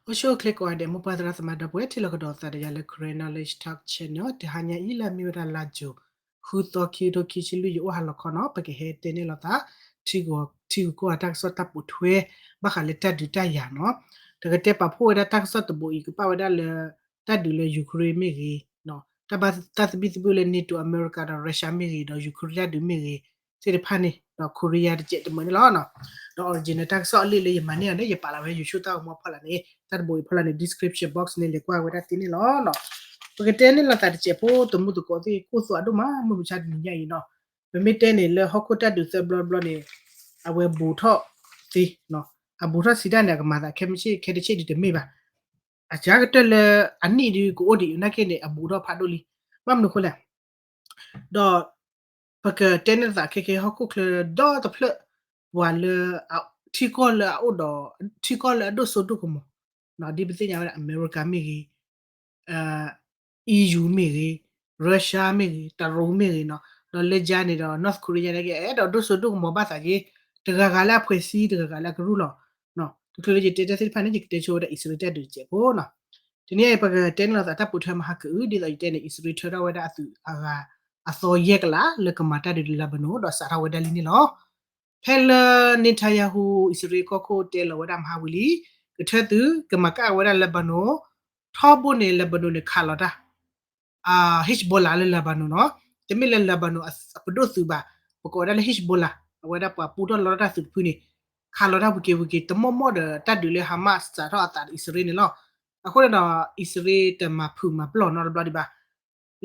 အိၣ်ဆူၣ်အိၣ်ချ့ကိးဂၤဒဲး မိၢ်ပၢ်သရၣ်သမါဒီပုၢ်ဝဲၢ် ထံၣ်လိာ်ကဒီးသးဒီးယၤလၢ Karen Knowledge Talk Channel တဟါညါအံၤ လၢအမ့ၢ်ဝဲဒၣ်လါယူၤ ဃုသီ ခံကထိခံဆံလွံၢ် ယအိၣ်ဟးလီၤခီနီၤ ပကဟဲတဲန့ၢ်လိာ်သး ထံဂုၤကီၢ်ဂၤတၢ်ကစီၣ်တၢ်ပိာ်ထွဲ ဘၣ်ဃးလၢတၢ်ဒုးတၢ်ယၤနီၤ. တကတဲပာ်ဖှိၣ်ဝဲဒၣ်တၢ်ကစီၣ်တဘိအံၤ ကပာ်ဝဲဒၣ်လၢ တၢ်ဒုးလၢ Ukraine မ့ၢ်ဂ့ၤ, တၢ်ဘၣ်တၢ်သဘံၣ်သဘုၣ်လၢ NATO အမဲရကၤဒီး Russia မ့ၢ်ဂ့ၤ ဒီး Ukraine တၢ်ဒုးမ့ၢ်ဂ့ၤ သ့ၣ်တဖၣ်န့ၣ် ဒီး Korea တစဲးတမုာ်န့ၣ်လီၤ. ဒီး original တၢ်ကစီၣ်အလံာ်လၢယမၤန့ၢ်အီၤန့ၣ် ယပာ်လီၤဝဲ YouTube တၢ်ဂီၤမူအဖီလာ်န့ၣ် တၢ်တဘိအံၤဖီလာ်န့ၣ် description box န့ၣ် လဲၤကွၢ်ဝဲဒၣ်သ့န့ၣ်လီၤ. ပကတဲန့ၢ်လိာ်သးတစဲးဖိ တမူသကိးသ့ၣ် ကိၢ်သွးဒိၣ်မး မုၢ်မဆါတနံၤညါအံၤနီၤ. ပမ့ၢ်တဲန့ၣ် လၢဟီၣ်ခိၣ်တၢ်ဒုးသၢဘျီတဘျီန့ၣ် အဝဲဘူးထီၣ်သ့, အဘူးထီၣ်စံးတၢ်န့ၣ် အကမၤသးခဲမုၢ်ဆ့ၣ် ခဲတဆ့ၣ်ဒုးတမ့ၢ်ဘၣ်. အစှၤကတၢၢ်လၢအနံၣ်ဒုးကအိၣ်ဒံးနာ်က့န့ၣ် အဘူးထီၣ်ဖးဒိၣ်လံ. ဘၣ်မနုၤအဃိလဲၣ် ဒီး ပကတဲန့ၢ်သးခဲခဲ ဟီၣ်ခိၣ်ချၢဒီတဖျၢၣ် ပှၤလၢ ထံကီၢ်လၢအအိၣ်ဒီး ထံကီၢ်လၢအဒိၣ်စိဒိၣ်ကမီၤ, ဒ်ပသ့ၣ်ညါဝဲဒၣ် အမဲရကၤမ့ၢ်ဂ့ၤ, EU မ့ၢ်ဂ့ၤ, Russia မ့ၢ်ဂ့ၤ, တရူးမ့ၢ်ဂ့ၤနီၤ, ဒီးလၢကၠါန့ၣ်ဒီး North Korea န့ၣ်က့ အဲၣ်ဒိးဒိၣ်စိဒိၣ်ကမီၤဘၣ်သးက့, တဂၤဂၤလၢအဖှဲးစံ တဂၤဂၤလၢအကရူၢ်လီၤ. တချုးလၢယတဲတၢ်သ့ၣ်တဖၣ်န့ၣ် ယကတဲဆိဝဲဒၣ်အံၣ်စရ့လးတၢ်ဒုးတစဲးဖိနီၤ. တနံၤအံၤ ပကတဲန့ၢ်လိာ်သးတၢ်ပိာ်ထွဲမဟါကအု ဒ်သိးယတဲန့ၣ် အံၣ်စရ့လးထၢထီၣ်ဝဲဒၣ်အသုးအဂၤ အသီယဲၢ်ကလး လၢကမၤတၢ်ဒုးလၢ Lebanon ဒီးစးထီၣ်ဝဲဒၣ်လံန့ၣ်လီၤ. ဖဲလၢ Netanyahu အံၣ်စရ့လးကီၢ်ခိၣ်တဲလီၤဝဲဒၣ်မဟါဝံၤလံ, ကထၢသုးကမၤကၣ်ဝဲဒၣ် Lebanon, ထီဘိန့ၣ် Lebanon န့ၣ်ခးလီၤတၢ် Hezbollah လၢ Lebanon နီၤ, တမ့ၢ်လၢ Lebanon အပဒိၣ်သုးဘၣ်, ပကိးဝဲဒၣ်လၢ Hezbollah အဝဲဒၣ်ပှၤပူထီၣ်လီထီၣ်တၢ်သုးတဖုန့ၣ်, ခးလီၤတၢ်ဝံၤက့ၤဝံၤက့ၤ တမီၢ်မီၢ်ဒီးတၢ်ဒုးလၢ Hamas စးထီၣ်အသးဒီးအံၣ်စရ့လးန့ၣ်လီၤ. အဃိန့ၣ်ဒီး အံၣ်စရ့လးတမၤဖုးမၤပျီၢ်နီတဘျီဒံးဘၣ်.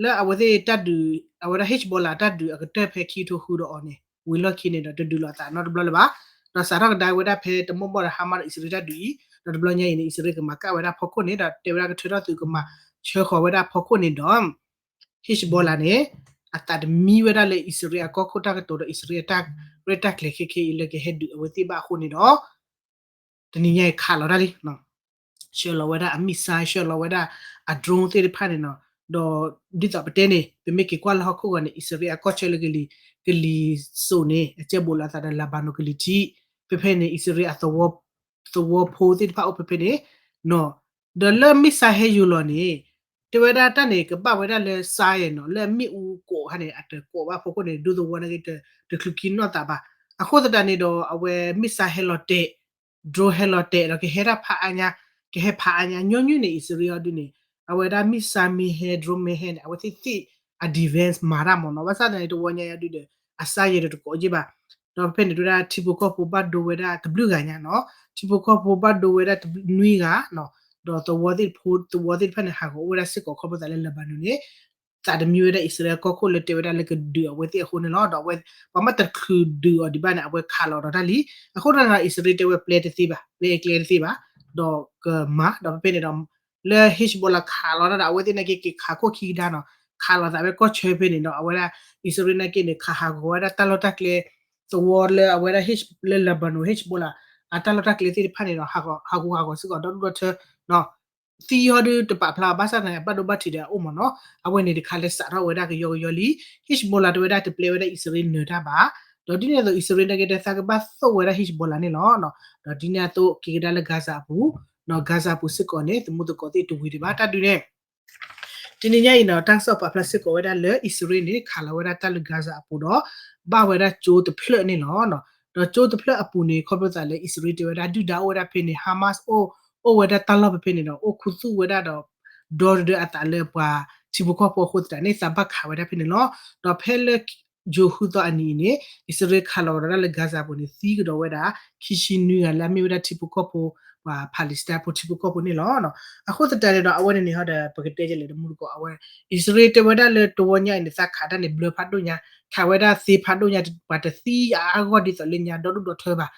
လၢအဝဲသ့ၣ်တၢ်ဒုး အဝဲဒၣ် Hezbollah တၢ်ဒုးအကတၢၢ်ဖဲခံကထိဃုဒီးအီၤန့ၣ် ဝံၤလီၢ်ခံန့ၣ်ဒီး တဒုးလိာ်အသးနီတဘျီလၢၤဘၣ်. ဒီးစးထီၣ်ကဒါဝဲဒၣ်ဖဲတမီၢ်မီၢ်ဒီး Hamas ဒီးအံၣ်စရ့လးတၢ်ဒုးအံၤ, ဒီးတဘျီညါအံၤန့ၣ် အံၣ်စရ့လးကမၤကၣ်ဝဲဒၣ်ဖီခိၣ်န့ၣ် ဒီးတဲဝဲဒၣ်ကထၢထီၣ်သုးကမၤဆှၢဃီၤဝဲဒၣ်ဖီခိၣ်န့ၣ်ဒီး Hezbollah န့ၣ် အသးတမံဝဲဒၣ်လၢအံၣ်စရ့လးအကီၢ်ခိၣ်တၢ်ကတိၤဒီး အံၣ်စရ့လးအတၢ်ရဲၣ်တၢ်ကျဲၤခဲခဲအံၤလၢကဟဲဒုးအဝဲသ့ၣ်ဘၣ်အဃိန့ၣ်ဒီး တနံၤညါအံၤခးလီၤတၢ်လံ, ဆှၢလီၤဝဲဒၣ်အ missile ဆှၢလီၤဝဲဒၣ်အ drone သ့ၣ်တဖၣ်န့ၣ်နီၤ, ဒီးဒ်သိးပတဲန့ၣ် ပမ့ၢ်က့ၤကွၢ်လၢဟီၣ်ခိၣ်ဂီၤန့ၣ် အံၣ်စရ့လးအကီၢ်ဆၢလၢကလံၤ, ကလံၤစိးန့ၣ် အကဲဘူးလိာ်အသးဒီး Lebanon ကလံၤထံး, ဖဲဖဲန့ၣ် အံၣ်စရ့လးအသဝီဖိသ့ၣ်တဖၣ်အိၣ်ဖဲဖဲန့ၣ် ဒီးလၢ missile ဟဲယိၤလီၤန့ၣ် တဲဝဲဒၣ်တၢ်န့ၣ် ကဘၣ်ဝဲဒၣ်လၢ science နီၤ, လၢအမ့ၣ်အူကိးခါန့ၣ် အတကိးဘၣ်ဖီခိၣ်န့ၣ် ဒူသဝီန့ၣ်က့ တချုးခံနီၢ်သးဘၣ်. အဃိသတးန့ၣ်ဒီး အဝဲ missile ဟဲလီၤတဲာ်, drone ဟဲလီၤတဲာ်ဒီးကဟဲတၢ်ဖးအါညါ, ကဟဲဖးအါညါ ညီနုၢ်န့ၣ် အံၣ်စရ့လးအီၤဒုန့ၣ် အဝဲဒၣ် missile မ့ၢ်ဟဲ drone မ့ၢ်ဟဲန့ၣ် အဝဲသ့ၣ်သ့ၣ်အ defense မၤတၢ်မ့ၢ်နီၤ, ဘၣ်ဆၣ်သနာ်က့ တဝီညါအံၤဒုဒီး အ science ဒီးတကိးက့ဘၣ်. ဒီးဖဲန့ၣ် တဲဝဲဒၣ်ထံဖိကီၢ်ဖိဘၣ်ဒိဝဲဒၣ်တဘျုးဂၤညါနီၤ, ထံဖိကီၢ်ဖိဘၣ်ဒိဝဲဒၣ်တဘျုးနွံဂၤနီၤ, ဒီးသဝီသ့ၣ်တဖၣ်, သဝီသ့ၣ်တဖၣ်န့ၣ် ဟးဂီၤအိၣ်ဝဲဒၣ်စ့ၢ်ကီးခီဖျိသးလၢ Lebanon န့ၣ် သးတမံဝဲဒၣ်အံၣ်စရ့လးကီၢ်ခိၣ်လၢတဲဝဲဒၣ်လၢကဒုးအဝဲသ့ၣ်အဃိန့ၣ်လီၤ. ဒီးအဝဲ ပှၤမ့ၢ်တချုးဒုးအီၤဒံးဘၣ်န့ၣ် အဝဲခးလီၤဒီးတၢ်လံ. အဃိန့ၣ်ဒီး အံၣ်စရ့လးတဲဝဲပျဲတသ့ဘၣ်, ပျဲအကျဲတသ့ဘၣ်, ဒီးကမၤ ဒီးဖဲဖဲန့ၣ်ဒီး လၢ Hezbollah ခးလီၤတၢ်ဒီး အဝဲသ့ၣ်နာ်က့ က့ၤခးခိၣ်ခံကဒါနီၤ, ခးလီၤသးဝဲကီၢ်ဆၢဖဲန့ၣ်ဒီး အဝဲဒၣ် အံၣ်စရ့လးနာ်က့န့ၣ် ခးဟးဂီၤဝဲဒၣ်တၢ်လီၢ်တၢ်ကျဲ သဝီလၢအဝဲဒၣ် လၢ Lebanon Hezbollah အတၢ်လီၢ်တၢ်ကျဲသ့ၣ်တဖၣ်န့ၣ်ဒီး ဟးဂူာ်ဟးဂီၤစ့ၢ်ကီးဒီဒူၣ်ဒီထၢနီၤ. သံအီၤဒုတပာ်ဖျါဘၣ်ဆၣ်သနာ်က့ အဘၣ်ဒိဘၣ်ထံးဒီးအအိၣ်မ့ၢ်နီၤ, အဝဲန့ၣ်တခါလၢစးထီၣ်ဝဲဒၣ်ကယီကယီလံ. Hezbollah တဲဝဲဒၣ်တပျဲဝဲဒၣ်အံၣ်စရ့လးနၢၤတၢ်ဘၣ်, ဒီးဒ်န့ၣ်အသိး အံၣ်စရ့လးနာ်က့ တဲသးကဘၣ်သိၣ်ဝဲဒၣ် Hezbollah န့ၣ်လီၤ. ဒီးဒ်န့ၣ်အသိးက့ၤကဒါလၢ Gaza အပူၤ, Gaza အပူၤစ့ၢ်ကီးန့ၣ် သမူသကိးသ့ၣ်တဝံၤဒံးဘၣ်တၢ်ဒုးန့ၣ် တနံၤညါအံၤနီၤ တၢ်ကစီၣ်ပာ်ဖျါစ့ၢ်ကီးဝဲဒၣ်လၢ အံၣ်စရ့လးန့ၣ် ခးလီၤဝဲဒၣ်တၢ်လၢ Gaza အပူၤဒီး ဘၣ်ဝဲဒၣ်ကၠိတဖျၢၣ်န့ၣ်လီၤ. ဒီးကၠိတဖျၢၣ်အပူၤန့ၣ် ခီဖျိသးလၢအံၣ်စရ့လးတဲဝဲဒၣ် ဒုၣ်ဒါအိၣ်ဝဲဒၣ်ဖဲန့ၣ် Hamas အိၣ်, အိၣ်ဝဲဒၣ်တၢ်လီၢ်ဖဲဖဲန့ၣ်ဒီး အိၣ်ခူသူၣ်ဝဲဒၣ်ဒီး ဒီတဒၢအသးလၢပှၤထံဖိကီၢ်ဖိအဃိသတးန့ၣ် သးဘၣ်ခးဝဲဒၣ်ဖဲန့ၣ်လီၤ. ဒီးဖဲလၢ ယိၤဃုသီအနံၤအံၤန့ၣ် အံၣ်စရ့လးခးလီၤဒီးတၢ်လၢ Gaza ပူၤန့ၣ် သံကဒီးဝဲဒၣ် ခံဆံနွံဂၤလၢအမ့ၢ်ဝဲဒၣ်ထံဖိကီၢ်ဖိ ပှၤ Palestine ဖိထံဖိကီၢ်ဖိန့ၣ်လီၤ. အဃိသတးန့ၣ်ဒီး အဝဲန့ၣ်န့ၣ်ဟီဒီး ပကတဲကလဲာ်တမူတကိး အဝဲ အံၣ်စရ့လးတဲဝဲဒၣ်လၢတဝီညါအံၤန့ၣ် သးခးတၢ်န့ၣ် ဘျၢဖးဒိၣ်ညါ, ခးဝဲဒၣ်သ့ဖးဒိၣ်ညါ, ပှၤတသံအါအါဂီၢ်ဂီၢ်ဒ်သိးလၢညါဒီဒူၣ်ဒီထၢဘၣ်,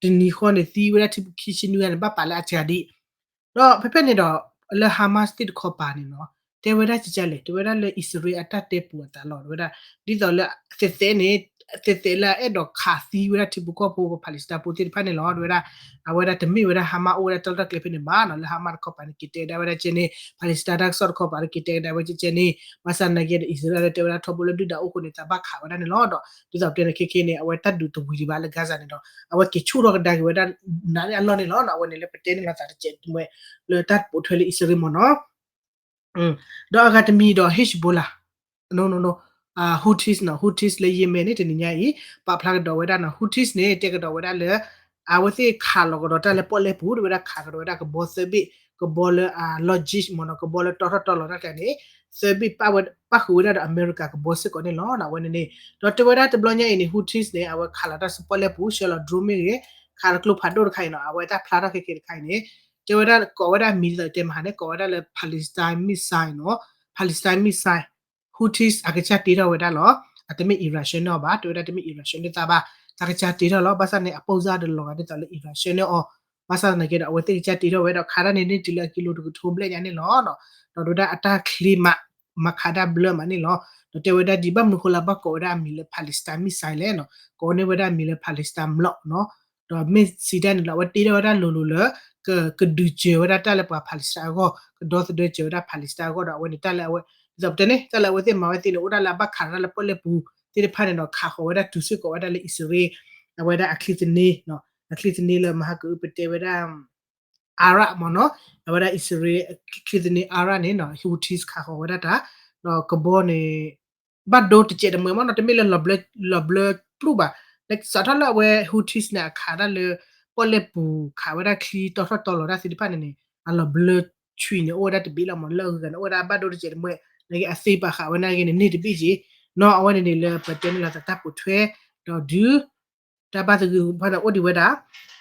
တနံၤဃီန့ၣ် သံဝဲဒၣ်ထံခံဆံနွံဂၤန့ၣ် ဘၣ်ပာ်လၢအစှၤဒံး ဒီးဖဲဖဲန့ၣ်ဒီး လၢ Hamas သ့ၣ်တခီပၤန့ၣ်နီၤ တဲဝဲဒၣ်ကကလဲၣ် တဲဝဲဒၣ်လၢအံၣ်စရ့လးအတၢ်တဲပူၤအသးလီၤ တဲဝဲဒၣ် ဒ်သိးလၢသဲးသဲးန့ၣ် သဲးသဲးလၢအအဲၣ်ဒိးခးသံဝဲဒၣ်ထံဖိကီၢ်ဖိ Palestine ဖိသ့ၣ်တဖၣ်န့ၣ်လီၤ. ဝဲဒၣ် အဝဲဒၣ်တမ့ၢ်ဝဲဒၣ် Hamas အိၣ်ဝဲဒၣ်တၢ်လီၢ်တၢ်ကျဲဖဲန့ၣ်ဘၣ်နီၤ, လၢ Hamas တခီပၤန့ၣ် က့ၤတဲဒၣ်ဝဲဒၣ်ကဲန့ၣ် Palestine တၢ်ကစီၣ်တခီပၤန့ၣ် က့ၤတဲဒၣ်ဝဲကဲန့ၣ် ဘၣ်ဆၣ်သနာ်က့ဒီး အံၣ်စရ့လးလၢတဲဝဲဒၣ်ထီဘိလၢဒုၣ်ဒါအိၣ်ဃိန့ၣ် သးဘၣ်ခးဝဲဒၣ်န့ၣ်လီၤ. ဒီးဒ်သိးပတဲန့ၣ် ခဲခဲန့ၣ် အဝဲတၢ်ဒုးတဝံၤဒံးဘၣ်လၢ Gaza န့ၣ်ဒီး အဝဲက့ၤဆူၣ်ထီၣ်ကဒါက့ၤဝဲဒၣ် နးန့ၢ်အလီၢ်န့ၣ်လီၤ. အဝဲန့ၣ်လၢပတဲန့ၣ်လီၤသးတစဲးတမှဲ လၢတၢ်ပိာ်ထွဲလၢအံၣ်စရ့လးမ့ၢ်နီၤ ဒီးအဂၤတမံၤဒီး Hezbollah, no, no, no, Houthis နီၤ, Houthis လၢ Yemen န့ၣ် တနံၤညါအံၤ ပာ်ဖျါကဒီးဝဲဒၣ်နီၤ, Houthis န့ၣ် တဲကဒီးဝဲဒၣ်လၢ အဝဲသ့ၣ်ခးလီၤကဒီးတၢ်လၢပီၣ်လဲၣ်ပူၤ တဲဝဲဒၣ်ခးကဒီးဝဲဒၣ်ကဘီသၢဘ့ၣ်, ကဘီလၢအ logistics မ့ၢ်နီၤ, ကဘီလၢတီထီၣ်တီလီၤတၢ်ကျဲန့ၣ် သၢဘ့ၣ်ပာ်ဝဲ ပၣ်ဃုာ်ဝဲဒၣ်ဒီးအမဲရကၤကဘီစ့ၢ်ကီးန့ၣ်လီၤ. အဝဲန့ၣ်န့ၣ် ဒီးတဲဝဲဒၣ်တဘျီညါအံၤန့ၣ် Houthis န့ၣ် အဝဲခးလီၤတၢ်ဆူပီၣ်လဲၣ်ပူၤ ဆှၢလီၤ drone မ့ၢ်ဂ့ၤ, ခးလီၤကျိဖးဒိၣ်တခါအံၤနီၤ, အဝဲတၢ်ဖျါထီၣ်ခဲခဲတခါအံၤန့ၣ် တဲဝဲဒၣ်ကိးဝဲဒၣ်မံၤဒ်သိးတဲမဟါန့ၣ် ကိးဝဲဒၣ်လၢ Palestine missile နီၤ, Palestine missile, Houthis အကစၢ်တ့ထီၣ်ဝဲဒၣ်လီၤ. အတမ့ၢ်အံၤရၣ်ဆှၢန့ၢ်အီၤဘၣ်, တဲဝဲဒၣ်တမ့ၢ်အံၤရၣ်ဆှၢန့ၢ်သးဘၣ်, တၢ်ကစၢ်တ့ထီၣ်လီၤ. ဘၣ်ဆၣ်န့ၣ် အပိၢ်စၢ်ဒီးလီၤဂာ်ဒ်သိးလၢအံၤရၣ်ဆှၢန့ၢ်အီၤ, ဘၣ်ဆၣ်သနာ်က့ဒီး အဝဲသ့ၣ်ကစၢ်တ့ထီၣ်ဝဲဒီးခးတၢ်န့ၣ်န့ၢ်တုၤလၢအကံလိတကထိဘျဲၣ်ညါန့ၣ်လီၤ. ဒီးတဲဝဲဒၣ်အတၢ်ချ့မး, မၤခးဒၣ်ဘျၢမးန့ၣ်လီၤ. ဒီးတဲဝဲဒၣ်ဒ်ဘၣ်မနုၤဃိလၢဘၣ်ကိးဝဲဒၣ်အမံၤလၢ Palestine missile လဲၣ်နီၤ, ကိးန့ၢ်ဝဲဒၣ်အမံၤလၢ Palestine မျီးနီၤ, ဒီးမ့ၢ်စံးတၢ်န့ၣ်လီၤ အဝဲတ့ထီၣ်ဝဲဒၣ်လိၤလိၤလၢ က ကဒုးစၢၤဝဲဒၣ်တၢ်လၢပှၤ Palestine အဂီၢ်, ကဒီသဒၢစၢၤဝဲဒၣ် Palestine အဂီၢ်ဒီး အဝဲန့ၣ်တၢ်လၢအဝဲ ဒ်သိးပတဲန့ၣ် တၢ်လၢအဝဲသ့ၣ်မၤဝဲသ့ၣ်န့ၣ် အိၣ်ဒၣ်လၢအဘၣ်ခးတၢ်လၢပီၣ်လဲၣ်ပူၤသ့ၣ်တဖၣ်န့ၣ်ဒီး ခးဃီၤဝဲဒၣ်တုၤစ့ၢ်ကီးဝဲဒၣ်လၢအံၣ်စရ့လး အဝဲဒၣ်အချံသန့, အချံသန့လၢမဟါကအုပတဲဝဲဒၣ် Arab မ့ၢ်နီၤ, အဝဲဒၣ်အံၣ်စရ့လးချံသန့ Arab န့ၣ်နီၤ Houthis ခးဃီၤဝဲဒၣ်တၢ်, ဒီးကဘီန့ၣ် ဘၣ်ဒိတစဲးတမှဲမ့ၢ်နီၤ, တမ့ၢ်လၢလီၤဘျၢပျုၢ်ဘၣ်, စးထီၣ်လၢအဝဲ Houthis န့ၣ် အခးတၢ်လၢ ပီၣ်လဲၣ်ပူၤ ခးဝဲဒၣ်ချံတီထီၣ်တီလီၤတၢ်သ့ၣ်တဖၣ်န့ၣ်န့ၣ် အလီၤဘျၢဆွံန့ၣ် အိၣ်ဝဲဒၣ်တဘ့ၣ်လီၤမ့ၢ်နီၤ, လၢအဂုၤအဂၤန့ၣ် အိၣ်ဝဲဒၣ်ဘၣ်ဒိတစဲးတမှဲ, နာ်က့အသ့ပာ်ဃာ်ဝဲနာ်က့န့ၣ် န့ၢ်တဘ့ၣ်က့ၤနီၤ, အဝဲန့ၣ်န့ၣ်လၢပတဲန့ၣ်လီၤသးတၢ်ပိာ်ထွဲ, ဒီးဒုး တၢ်ဘၣ်သဂၢၢ်ဖၣ်န့ၣ်အိၣ်ဒံးဝဲဒၣ်,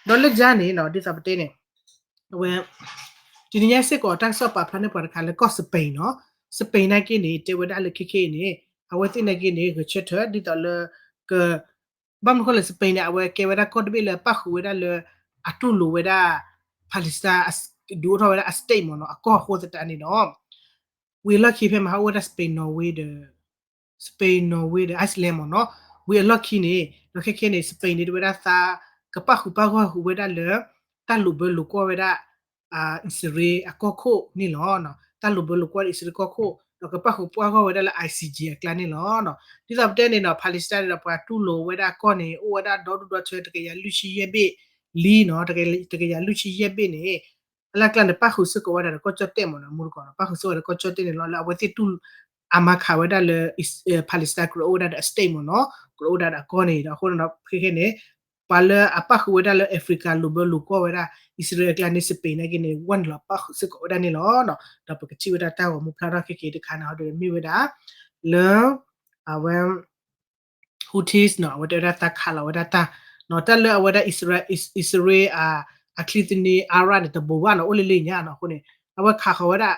ဒီးလၢယါန့ၣ်နီၤ ဒ်သိးပတဲန့ၣ် အဝဲ တနံၤညါစ့ၢ်ကီး တၢ်ကစီၣ်ပာ်ဖျါန့ၢ်ပှၤတခါလၢကီၢ် Spain နီၤ, Spain နာ်က့န့ၣ် တဲဝဲဒၣ်လၢခဲခဲအံၤန့ၣ် အဝဲသ့ၣ်နာ်က့န့ၣ် ဂဲၤဆၢထၢၣ်ဒ်သိးလၢ က ဘၣ်မနုၤဃိလၢ Spain န့ၣ် အဝဲကဲဝဲဒၣ်ကီၢ်တဘ့ၣ်လၢပၣ်ဃုာ်ဝဲဒၣ်လၢ အတူၢ်လိာ်ဝဲဒၣ် Palestine ဒုးအိၣ်ထီၣ်ဝဲဒၣ်အ state မ့ၢ်နီၤ, အကီၢ်အဃိသတးန့ၣ်ဒီး ဝံၤအလီၢ်ခံဖဲမဟါအိၣ်ဝဲဒၣ် Spain, Norway ဒီး Spain, Norway ဒီး Iceland မ့ၢ်နီၤ, ဝံၤအလီၢ်ခံန့ၣ် ဒီးခဲခဲန့ၣ် Spain န့ၣ် တဲဝဲဒၣ်သး ကပၣ်ဃုာ်ပၣ်ဂီၢ်ဃုာ်ဝဲဒၣ်လၢ တၢ်လိာ်ဘၢလိာ်ကွီၢ်ဝဲဒၣ် အံၣ်စရ့လးအကီၢ်ခိၣ်န့ၣ်လီၤ. တၢ်လိာ်ဘၢလိာ်ကွီၢ်အံၣ်စရ့လးကီၢ်ခိၣ် ဒီးကပၣ်ဃုာ်ပၣ်ဂီၢ်ဝဲဒၣ်လၢ I C J အကျါန့ၣ်လီၤ. ဒ်သိးပတဲန့ၣ်ဒီး Palestine န့ၣ်ဒီး ပှၤတူၢ်လိာ်ဝဲဒၣ်အကီၢ်န့ၣ် အိၣ်ဝဲဒၣ်ဒီဒူၣ်ဒီထၢ တကယၤလွံၢ်ဆံယဲၢ်ဘ့ၣ်လံနီၤ, တကယၤလွံၢ်ဆံယဲၢ်ဘ့ၣ်န့ၣ် အလၢ်ကျါန့ၣ် ပၣ်ဃုာ်စ့ၢ်ကီးဝဲဒၣ်ဒီးကီၢ်ကၠီၣ်တဲၣ်မ့ၢ်နီၤ, မူတကိးနီၤ, ပၣ်ဃုာ်စ့ၢ်ကီးဒီးကီၢ်ကၠီၣ်တဲၣ်န့ၣ်လီၤ. လၢအဝဲသ့ၣ်တူၢ် အမၤခးဝဲဒၣ်လၢ Palestine ကြၢးအိၣ်ဝဲဒၣ်ဒီးအ state မ့ၢ်နီၤ, ကြၢးအိၣ်ဝဲဒၣ်ဒီးအကီၢ်န့ၣ်ဒီး အဃိန့ၣ်ဒီး ခဲခဲန့ၣ် ပှၤလၢအပၣ်ဃုာ်ဝဲဒၣ်လၢ Africa လိာ်ဘၢလိာ်ကွီၢ်ဝဲဒၣ် အံၣ်စရ့လးအကျါန့ၣ် Spain နာ်က့န့ၣ် ဝဲနုာ်လီၤပၣ်ဃုာ်စ့ၢ်ကီးဝဲဒၣ်န့ၣ်လီၤ. ဒီးပကထံၣ်ဝဲဒၣ်တၢ်ဂီၤမူဖျါထီၣ်ခဲက့ၤတခါန့ၣ်ဒီး မ့ၢ်ဝဲဒၣ် လၢ အဝဲ Houthis နီၤ, အဝဲတဲဝဲဒၣ်သးခးလီၤဝဲဒၣ်တၢ် နီၤ, တၢ်လၢအဝဲဒၣ် အံၣ်စရ့လး အ အချံသန့ Arab န့ၣ် တဘိးဘၣ်နီၤ, အိၣ်လၢလၢညါနီၤ, အဃိန့ၣ် အဝဲခးဃီၤဝဲဒၣ်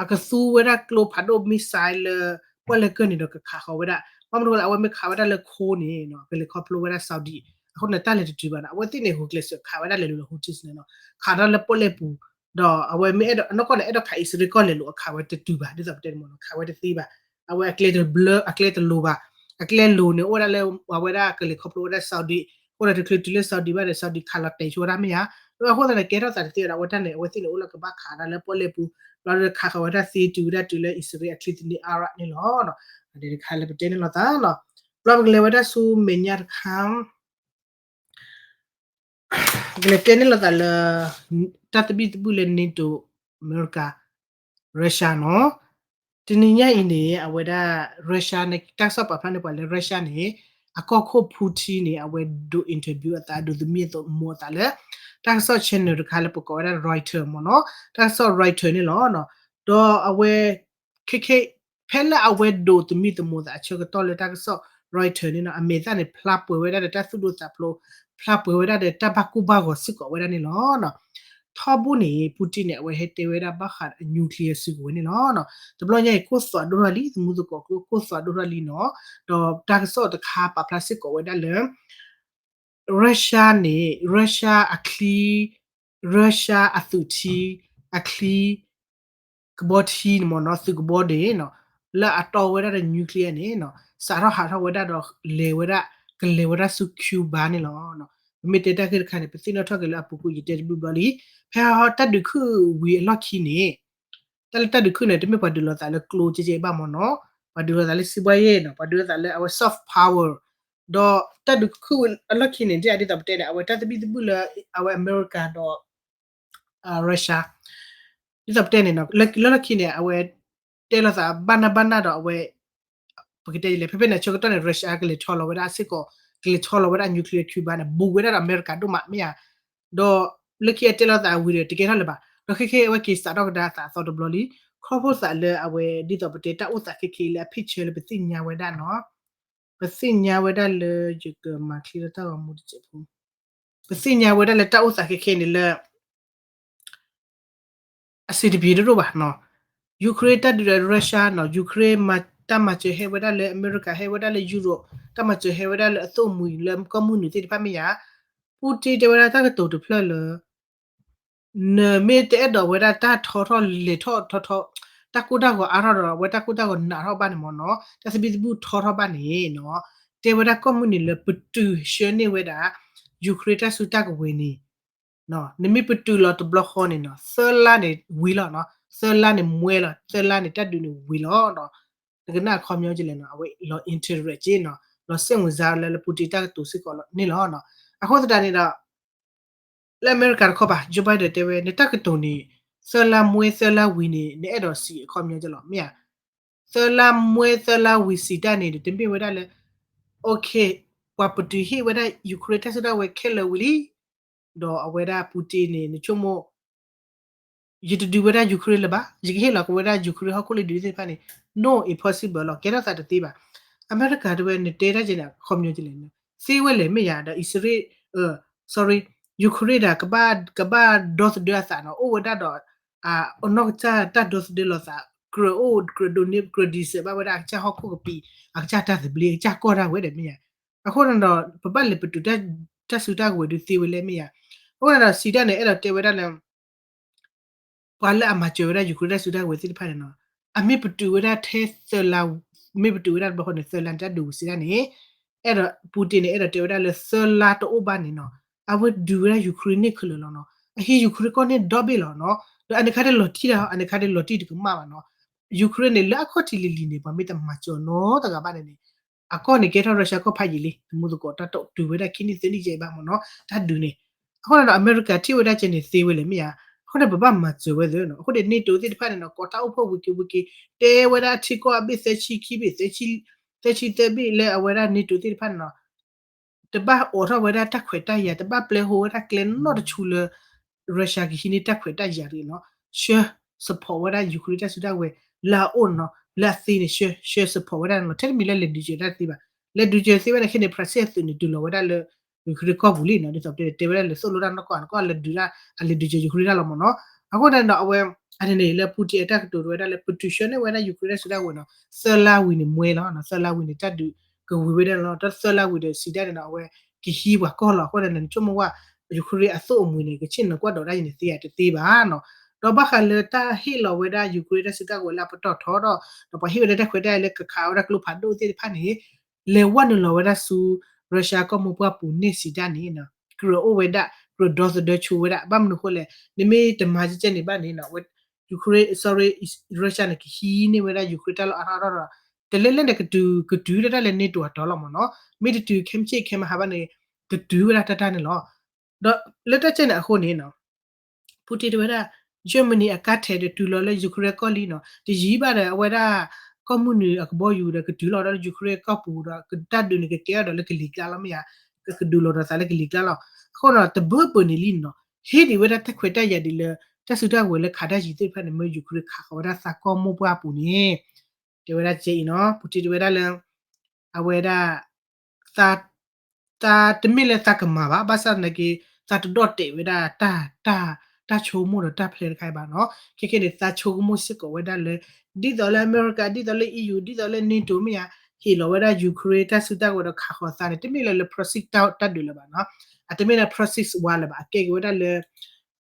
အကသူဝဲဒၣ်ကျိဖးဒိၣ် missile လၢ ပီၣ်လဲၣ်ကၢၢ်န့ၣ်ဒီးကခးဃီၤဝဲဒၣ်, ဘၣ်မနုၤဃိလၢ အဝဲမ့ၢ်ခးဝဲဒၣ်လၢခိန့ၣ်နီၤ, ကလဲၤခီဖျိဝဲဒၣ် Saudi, အဃိန့ၣ် တၢ်လဲၤတတုၤဘၣ်နီၤ, အဝဲသ့ၣ်န့ၣ် ဂုာ်ကျဲးစၢးခးဝဲဒၣ်လဲၤလိၤလၢ Houthis န့ၣ်နီၤ, ခးတၢ်လၢပီၣ်လဲၣ်ပူၤ ဒီးအဝဲမ့ၢ်အဲၣ်ဒိး အနီၢ်ကီၢ်န့ၣ် အဲၣ်ဒိးခးအံၣ်စရ့လးကီၢ်လဲၤလိၤအခးဝဲတတုၤဘၣ်, ဒ်သိးပတဲန့ၣ်မ့ၢ်နီၤ, ခးဝဲတသ့ဘၣ်, အဝဲအကျဲတဘျၢ အကျဲတလိၤဘၣ်, အကျဲလိၤန့ၣ် အိၣ်ဝဲဒၣ်လၢ အဝဲဒၣ်ကလဲၤခီဖျိဝဲဒၣ် Saudi, အဃိဒီးတချုးတုၤလၢ Saudi ဘၣ်ဒီး Saudi ခးလီၤတဲာ်ဆိဝဲဒၣ်မ့ၢ်ဧါ, အဃိသတးန့ၣ် ကဲထီၣ်သးတသ့ဒီး အဝဲတၢ်န့ၣ် အဝဲသ့ၣ်န့ၣ် အိၣ်လၢကဘၣ်ခးတၢ်လၢပီၣ်လဲၣ်ပူၤ, ဘျီဒီးခးဃီၤဝဲဒၣ်သ့တုၤဝဲဒၣ်တုၤလၢအံၣ်စရ့လးအချံသန့ Arab န့ၣ်လီၤ. ဒ်တခါလၢပတဲန့ၣ်လီၤသးနီၤ, ဘျီပကလဲၤဝဲဒၣ်ဆူမဲာ်ညါတခါ ပကလဲၤတဲန့ၢ်လိာ်သးလၢ တၢ်သဘံၣ်သဘုၣ်လၢ NATO အမဲရကၤ Russia နီၤ, တနံၤညါအံၤန့ၣ် အဝဲဒၣ် Russia န့ၣ် တၢ်ကစီၣ်ပာ်ဖျါန့ၢ်ပှၤလၢ Russia န့ၣ် အကီၢ်ခိၣ် Putin န့ၣ် အဝဲဒိး interview အသး ဒိးသမံသမိးအသးလၢ တၢ်ကစီၣ် channel တခါလၢပကိးဝဲဒၣ် Reuters မ့ၢ်နီၤ, တၢ်ကစီၣ် Reuters န့ၣ်လီၤ. ဒီးအဝဲ ခဲခဲ ဖဲလၢအဝဲဒိးသမံသမိးသးအဆၢကတီၢ်လၢတၢ်ကစီၣ် Reuters န့ၣ်နီၤ အမဲာ်သၣ်န့ၣ် ဖျါပှဲၤဝဲဒၣ်ဒီးတၢ်သူၣ်ဒိၣ်သးဖျိး, ဖျါပှဲၤဝဲဒၣ်ဒီးတၢ်ဘၣ်ကိၢ်ဘၣ်ဂီၤစ့ၢ်ကီးဝဲဒၣ်န့ၣ်လီၤ. ထီဘိန့ၣ် Putin န့ၣ် အဝဲဟဲတဲဝဲဒၣ်ဘၣ်ဃး nuclear စုကဝဲၤန့ၣ်လီၤ. တဘျီညါအံၤ ကိၢ်သွးဒိၣ်ထီၣ်လံ, သမူသကိးကျိ ကိၢ်သွးဒိၣ်ထီၣ်လံနီၤ. ဒီးတၢ်ကစီၣ်တခါပာ်ဖျါစ့ၢ်ကီးဝဲဒၣ်လၢ Russia န့ၣ် Russia အချံ Russia အသုးထံ အချံ ကဘီထံန့ၣ်မ့ၢ်နီၤ, သုးကဘီန့ၣ်နီၤ, လၢအတီဝဲဒၣ်ဒီး nuclear န့ၣ်နီၤ, စးထီၣ်ဟးထီၣ်ဝဲဒၣ်ဒီးလဲၤဝဲဒၣ် ကလဲၤဝဲဒၣ်ဆူ Cuba န့ၣ်လီၤ. ပမ့ၢ်တဲတၢ်ဂ့ၢ်တခါန့ၣ် ပသ့ၣ်နီၣ်ထီၣ်က့ၤလၢအပူၤကွံာ် ယတဲတဘျုးဘျီလံ. ဖဲဟီတၢ်ဒုးခုၣ်ဝံၤအလီၢ်ခံန့ၣ် တၢ်လၢတၢ်ဒုးခုၣ်န့ၣ် တမ့ၢ်ပှၤဒုးလိာ်သးလၢကျိကဲကဲဘၣ်မ့ၢ်နီၤ, ပှၤဒုးလိာ်သးလၢစံးဘှါယဲၢ်နီၤ, ပှၤဒုးလိာ်သးလၢအဝဲ soft power, ဒီးတၢ်ဒုးခုၣ်အလီၢ်ခံန့ၣ် ဒ်သိးပတဲန့ၣ် အဝဲတၢ်သဘံၣ်သဘုၣ်လၢ အဝဲအမဲရကၤဒီး Russia ဒ်သိးပတဲန့ၣ်နီၤ လၢလီၢ်ခံန့ၣ် အဝဲတဲလိာ်သးဘၣ်နၢ်ဘၣ်နၢ်ဒီးအဝဲ ပကတဲလဲၣ် ဖဲဖဲန့ၣ်ဆၢကတီၢ်န့ၣ် Russia ကလဲၤဆီလီၤဝဲဒၣ်အစ့ၢ်ကီး ကလဲၤဆီလီၤဝဲဒၣ်အ nuclear Cuba န့ၣ် ဘူးဝဲဒၣ်ဒီးအမဲရကၤဒိၣ်မးမ့ၢ်ဧါ, ဒီးလၢခံအတဲလိာ်သးဝံၤဒီး တကဲထီၣ်လၢၤဘၣ်, ဒီးခဲခဲအဝဲက့ၤစးထီၣ်ကဒါအသးအသီတဘျီလံ, ခီဖျိသးလၢအဝဲဒ်သိးပတဲတၢ်အိၣ်သးခဲခဲလၢအ picture လၢပသ့ၣ်ညါဝဲဒၣ်နီၤ, ပသ့ၣ်ညါဝဲဒၣ်လၢ ယကမၤချ့လၢတၢ်ဂီၤမူတစဲးဖိ ပသ့ၣ်ညါဝဲဒၣ်လၢတၢ်အိၣ်သးခဲခဲန့ၣ်လၢ အဆင်တပြေတဒိၣ်ဘၣ်နီၤ, Ukraine တၢ်ဒုးဒီး Russia နီၤ, Ukraine တၢ်မၤစၢၤဟဲဝဲဒၣ်လၢအမဲရကၤ ဟဲဝဲဒၣ်လၢ Europe တၢ်မၤစၢၤဟဲဝဲဒၣ်လၢအသိၣ်အမှံၤလၢကီၢ်မုၢ်နုာ်သ့ၣ်တဖၣ်မ့ၢ်ဧါ, Putin တဲဝဲဒၣ်တၢ်ကတိၤတဖျၢၣ်လၢ နမ့ၢ်တအဲၣ်ဒိးဝဲဒၣ်တၢ်ထီထီၣ်လဲၤထီၣ်ထီထီၣ်, တၢ်ကိၢ်တၢ်ဂီၤအါထီၣ်ဒီး အဝဲတၢ်ကိၢ်တၢ်ဂီၤနးထီၣ်ဘၣ်န့ၣ်မ့ၢ်နီၤ, တၢ်သဘံၣ်သဘုၣ်ထီထီၣ်ဘၣ်န့ၣ်နီၤ, တဲဝဲဒၣ်ကီၢ်မုၢ်နုာ်လၢပတုာ်ဆှၢန့ၢ်ဝဲဒၣ် Ukraine တၢ်စုတၢ်ကဝဲၤန့ၣ်, နမ့ၢ်ပတုာ်လီၤတဘျီဃီန့ၣ်နီၤ သၢလါန့ၣ်ဝံၤလီၤနီၤ, သၢလါန့ၣ်မွဲလီၤ, သၢလါန့ၣ်တၢ်ဒုးန့ၣ်ဝံၤလီၤနီၤ, နကနၣ်အခီပညီကလဲၣ်နီၤ, အဝဲလီၤ interest က့နီၤ, လီၤစဲးဝင်စားလၢလၢ Putin တၢ်ကတိၤစ့ၢ်ကီးန့ၣ်လီၤနီၤ, အဃိသတးန့ၣ်ဒီး လၢအမဲရကၤတခီပၤ Joe Biden တဲဝဲ နတၢ်ကတိၤန့ၣ် သၢလါမွဲသၢလါဝံၤန့ၣ် နအဲၣ်ဒိးစံးအခီပညီကလဲၣ် မ့ၢ်ဧါ, သၢလါမွဲသၢလါဝံၤစံးတၢ်န့ၣ် တမ့ၢ်ဝဲဒၣ်လၢ okay ပှၤပတုာ်ဟ့ၣ်ဝဲဒၣ် Ukraine တၢ်စုတၢ်ဝဲၤခဲလၢာ်ဝံၤလံ, ဒီးအဝဲဒၣ် Putin န့ၣ် နဆိကမိၣ် ယတဒုးဝဲဒၣ် Ukraine လၢၤဘၣ်, ယကဟ့ၣ်လီၤက့ၤဝဲဒၣ် Ukraine ဟီၣ်ခိၣ်လၢဒုးသ့ၣ်တဖၣ်န့ၣ် no impossible လီၤ, ကဲထီၣ်သးတသ့ဘၣ်. အမဲရကၤတဝဲ နတဲတၢ်ကဲန့ၣ် အခီပညီကလဲၣ်, သ့ဝဲလဲၣ်မ့ၢ်ဧါ, ဒီးအံၣ်စရ့လး sorry, Ukraine ဒီး ကဘၣ်ဒီသဒၢအသးနီၤ, အိၣ်ဝဲဒၣ်ဒီး အနီၢ်ကစၢ်တၢ်ဒီသဒၢလိာ်သး, ကြၢးအိၣ်ကြၢးဒိးန့ၢ်ကြၢးဒံးစဲးဘၣ်ဝဲဒၣ် အကစၢ်ဟီၣ်ခိၣ်ကပံာ်, အကစၢ်တၢ်သဘျ့, အကစၢ်ကီၢ်ဒၣ်ဝဲဒီးမ့ၢ်ဧါ, အဃိန့ၣ်ဒီး ပဘၣ်လဲၤပတုာ်တၢ်စုတၢ်ကဝဲၤဒုးသ့ဝဲလဲၣ်မ့ၢ်ဧါ, အဃိန့ၣ်ဒီး စံးတၢ်န့ၣ် အဲၣ်ဒိးတဲဝဲဒၣ်လၢ ပှၤလၢအမၤစၢၤဝဲဒၣ် Ukraine တၢ်စုတၢ်ကဝဲၤသ့ၣ်တဖၣ်န့ၣ်နီၤ, အမ့ၢ်ပတုာ်ဝဲဒၣ်ထဲသၢလါ, မ့ၢ်ပတုာ်ဝဲဒၣ်တဘျီဃီန့ၣ် သၢလါန့ၣ် တၢ်ဒုးဝံၤစံးတၢ်န့ၣ်, အဲၣ်ဒိး Putin န့ၣ် အဲၣ်ဒိးတဲဝဲဒၣ်လၢသၢလါတအိၣ်ဘၣ်န့ၣ်နီၤ, အဝဲဒုးဝဲဒၣ် Ukraine န့ၢ်ခဲလၢာ်လီၤနီၤ, အဟံး Ukraine ကီၢ်န့ၣ်ဒီဘ့ၣ်လီၤနီၤ, ဒီးအန့ၣ်ခါတလီၤတံၢ်တၢ်, အန့ၣ်ခါတလီၤတံၢ်တကမၣ်ဘၣ်နီၤ, Ukraine န့ၣ် လၢအခီၣ်ထံးလံၤလံၤန့ၣ် ပှၤမ့ၢ်တမၤစၢၤနီတဂၤဘၣ်န့ၣ်န့ၣ် အကီၢ်န့ၣ်ကဲထီၣ် Russia ကီၢ်ဖးယံာ်လံ, တမူသကိးတၢ်တုၤဝဲဒၣ်ခံနံၣ်သၢနံၣ်ယဲၢ်ဘၣ်မ့ၢ်နီၤ, တၢ်ဒုးန့ၣ်, အဃိန့ၣ်ဒီး အမဲရကၤထံၣ်ဝဲဒၣ်ကဲန့ၣ်သ့ဝဲလဲၣ်မ့ၢ်ဧါ, အဃိန့ၣ် ပဘၣ်မၤစၢၤဝဲသ့နီၤ, အဃိန့ၣ် NATO သ့ၣ်တဖၣ်န့ၣ်နီၤ ကိးတၢ်အိၣ်ဖှိၣ်ဝံၤက့ၤဝံၤက့ၤ, တဲဝဲဒၣ်ထံကီၢ်အဘ့ၣ်သၢဆံခံဘ့ၣ်, သၢဆံသၢဘ့ၣ်လၢအဝဲဒၣ် NATO သ့ၣ်တဖၣ်န့ၣ်နီၤ တဘၣ်အိးထီၣ်ဝဲဒၣ်တၢ်ခွဲးတၢ်ယာ်, တဘၣ်ပျဲဟိဝဲဒၣ်ကျဲနီတဆူလၢ Russia ကဟံးန့ၢ်တၢ်ခွဲးတၢ်ယာ်တဂ့ၤနီၤ, ဆှၢ support ဝဲဒၣ် Ukraine တၢ်စုတၢ်ဝဲၤလၢအအိၣ်နီၤ, လၢအသ့န့ၣ် ဆှၢ ဆှၢ support ဝဲဒၣ်န့ၣ်လီၤ, ထဲတမံၤလၢလဲၤဒုးစၢၤတၢ်တသ့ဘၣ်, လဲၤဒုးစၢၤသ့ဝဲန့ၣ်ခဲန့ၣ် ဖရၣ်စ့ၣ်အသုးန့ၣ် ဒုးလီၤဝဲဒၣ်လၢ Ukraine ကီၢ်ပူၤလံနီၤ, ဒ်သိးပတဲ တဲဝဲဒၣ်လဲၤသိၣ်လိတၢ်နီၢ်ကီၢ် အနီၢ်ကီၢ်လဲၤဒုးဒၣ် အလဲၤဒုးစၢၤ Ukraine တၢ်လီၤမ့ၢ်နီၤ, အဃိန့ၣ်ဒီးအဝဲ အန့ၣ်န့ၣ်လၢ Putin အတၢ်ကတိၤဝဲဒၣ်လၢ ပတုာ်ဆှၢန့ၢ်ဝဲဒၣ် Ukraine တၢ်စုတၢ်ဝဲၤနီၤ, သၢလါဝံၤန့ၣ်မွဲလီၤ, သၢလါဝံၤန့ၣ် တၢ်ဒုးကဝံၤဝဲဒၣ်လီၤ, ဒီးသၢလါဝံၤဒီးစံးတၢ်န့ၣ်ဒီး အဝဲကဟံးပှၤကီၢ်လီၤ, အဃိန့ၣ် နဆိကမိၣ်ဝဲ Ukraine အသိၣ်အမှံၤန့ၣ် ကဆ့ၣ်နီၤကွၢ်ဒီးဒၣ်အံၤန့ၣ်သ့ဧါ, တသ့ဘၣ်နီၤ, ဒီးဘၣ်ဃးလၢတၢ်ဟ့ၣ်လီၤဝဲဒၣ် Ukraine တၢ်စုတၢ်ဝဲၤလၢအပတီၢ်ထီဒီး ဒီးပှၤဟ့ၣ်ဝဲဒၣ်တၢ်ခွဲးတၢ်ယာ်လၢကခးဝဲဒၣ်ကျိဖးဒိၣ်သ့ၣ်တဖၣ်န့ၣ် လဲၤဝဲနုာ်လီၤဝဲဒၣ်ဆူ Russia ကီၢ်မိၢ်ပှၢ်ပူၤန့ၣ်စံးတၢ်န့ၣ် ကြၢးအိၣ်ဝဲဒၣ် ကြၢးဒီသဒၢဆိဝဲဒၣ်, ဘၣ်မနုၤအဃိလဲၣ်, နမ့ၢ်တမၤကဲကဲန့ၣ်ဘၣ်န့ၣ် Ukraine, sorry, Russia န့ၣ် ကဟံးန့ၢ်ဝဲဒၣ် Ukraine တၢ်လီၢ်အါထီၣ်အါထီၣ်ဒီး တလဲလဲၣ်န့ၣ် ကတုၤ ကတုၤဒၣ်တၢ်လၢ NATO အတီၤလီၤမ့ၢ်နီၤ, မ့ၢ်တတုၤခဲမုၢ်ဆ့ၣ်ခဲမုၢ်ဟါဘၣ်န့ၣ် ကတုၤဝဲဒၣ်တၢ်တၢ်န့ၣ်လီၤ. ဒီးလၢတၢ်ကဲန့ၣ်အဃိန့ၣ် Putin တဲဝဲဒၣ် Germany အကါထဲးဒီးတုၤလီၤလၢ Ukraine ကီၢ်လံနီၤ, တယံာ်ဘၣ်ဒီးအဝဲဒၣ် ကီၢ်မုၢ်နုာ်အကဘီယူၤဒီးကတုၤလီၤဒီး Ukraine ကီၢ်ပူၤဒီး ကတၢ်ဒုးန့ၣ်ကကဲထီၣ်ဒီးလၢကလံၤကျါလီၤမ့ၢ်ဧါ, ကကဒုးလိာ်ဒီးသးလၢကလံၤကျါလီၤ. အဃိဒီးတဘၢပၢၢ်န့ၣ်လံနီၤ, ဟ့ၣ်ဒံးဝဲဒၣ်တၢ်ခွဲးတၢ်ယာ်ဒ်လၢ တၢ်စုတၢ်ဝဲၤလၢခးတၢ်ယံၤသ့ၣ်တဖၣ်န့ၣ် မၢ Ukraine ခးဃီၤဝဲဒၣ်သးကီၢ်မိၢ်ပှၢ်အပူၤန့ၣ် တဲဝဲဒၣ်ကဲအံၤနီၤ, Putin တဲဝဲဒၣ်လၢ အဝဲဒၣ် သး သးတမ့ၢ်လၢသးကမၤဘၣ်, ဘၣ်ဆၣ်သနာ်က့ သးတဒီၣ်တဲာ်ဝဲဒၣ်တၢ် တၢ် တၢ်ဆိကမိၣ်ဒီးတၢ် plan တခါအံၤဘၣ်နီၤ. ခဲခဲန့ၣ် သးဆိကမိၣ်စ့ၢ်ကီးဝဲဒၣ်လၢ ဒ်သိးလၢအမဲရကၤ, ဒ်သိးလၢ EU, ဒ်သိးလၢ NATO မ့ၢ်ဧါ, ဟ့ၣ်လီၤဝဲဒၣ် Ukraine တၢ်စုတၢ်ကဝဲၤဒီးခးဃီၤသးန့ၣ် တမ့ၢ်လၢ လၢ proxy တၢ် တၢ်ဒုးလၢၤဘၣ်နီၤ. အတမ့ၢ်လၢ proxy war လၢၤဘၣ်, အကဲက့ၤဝဲဒၣ်လၢ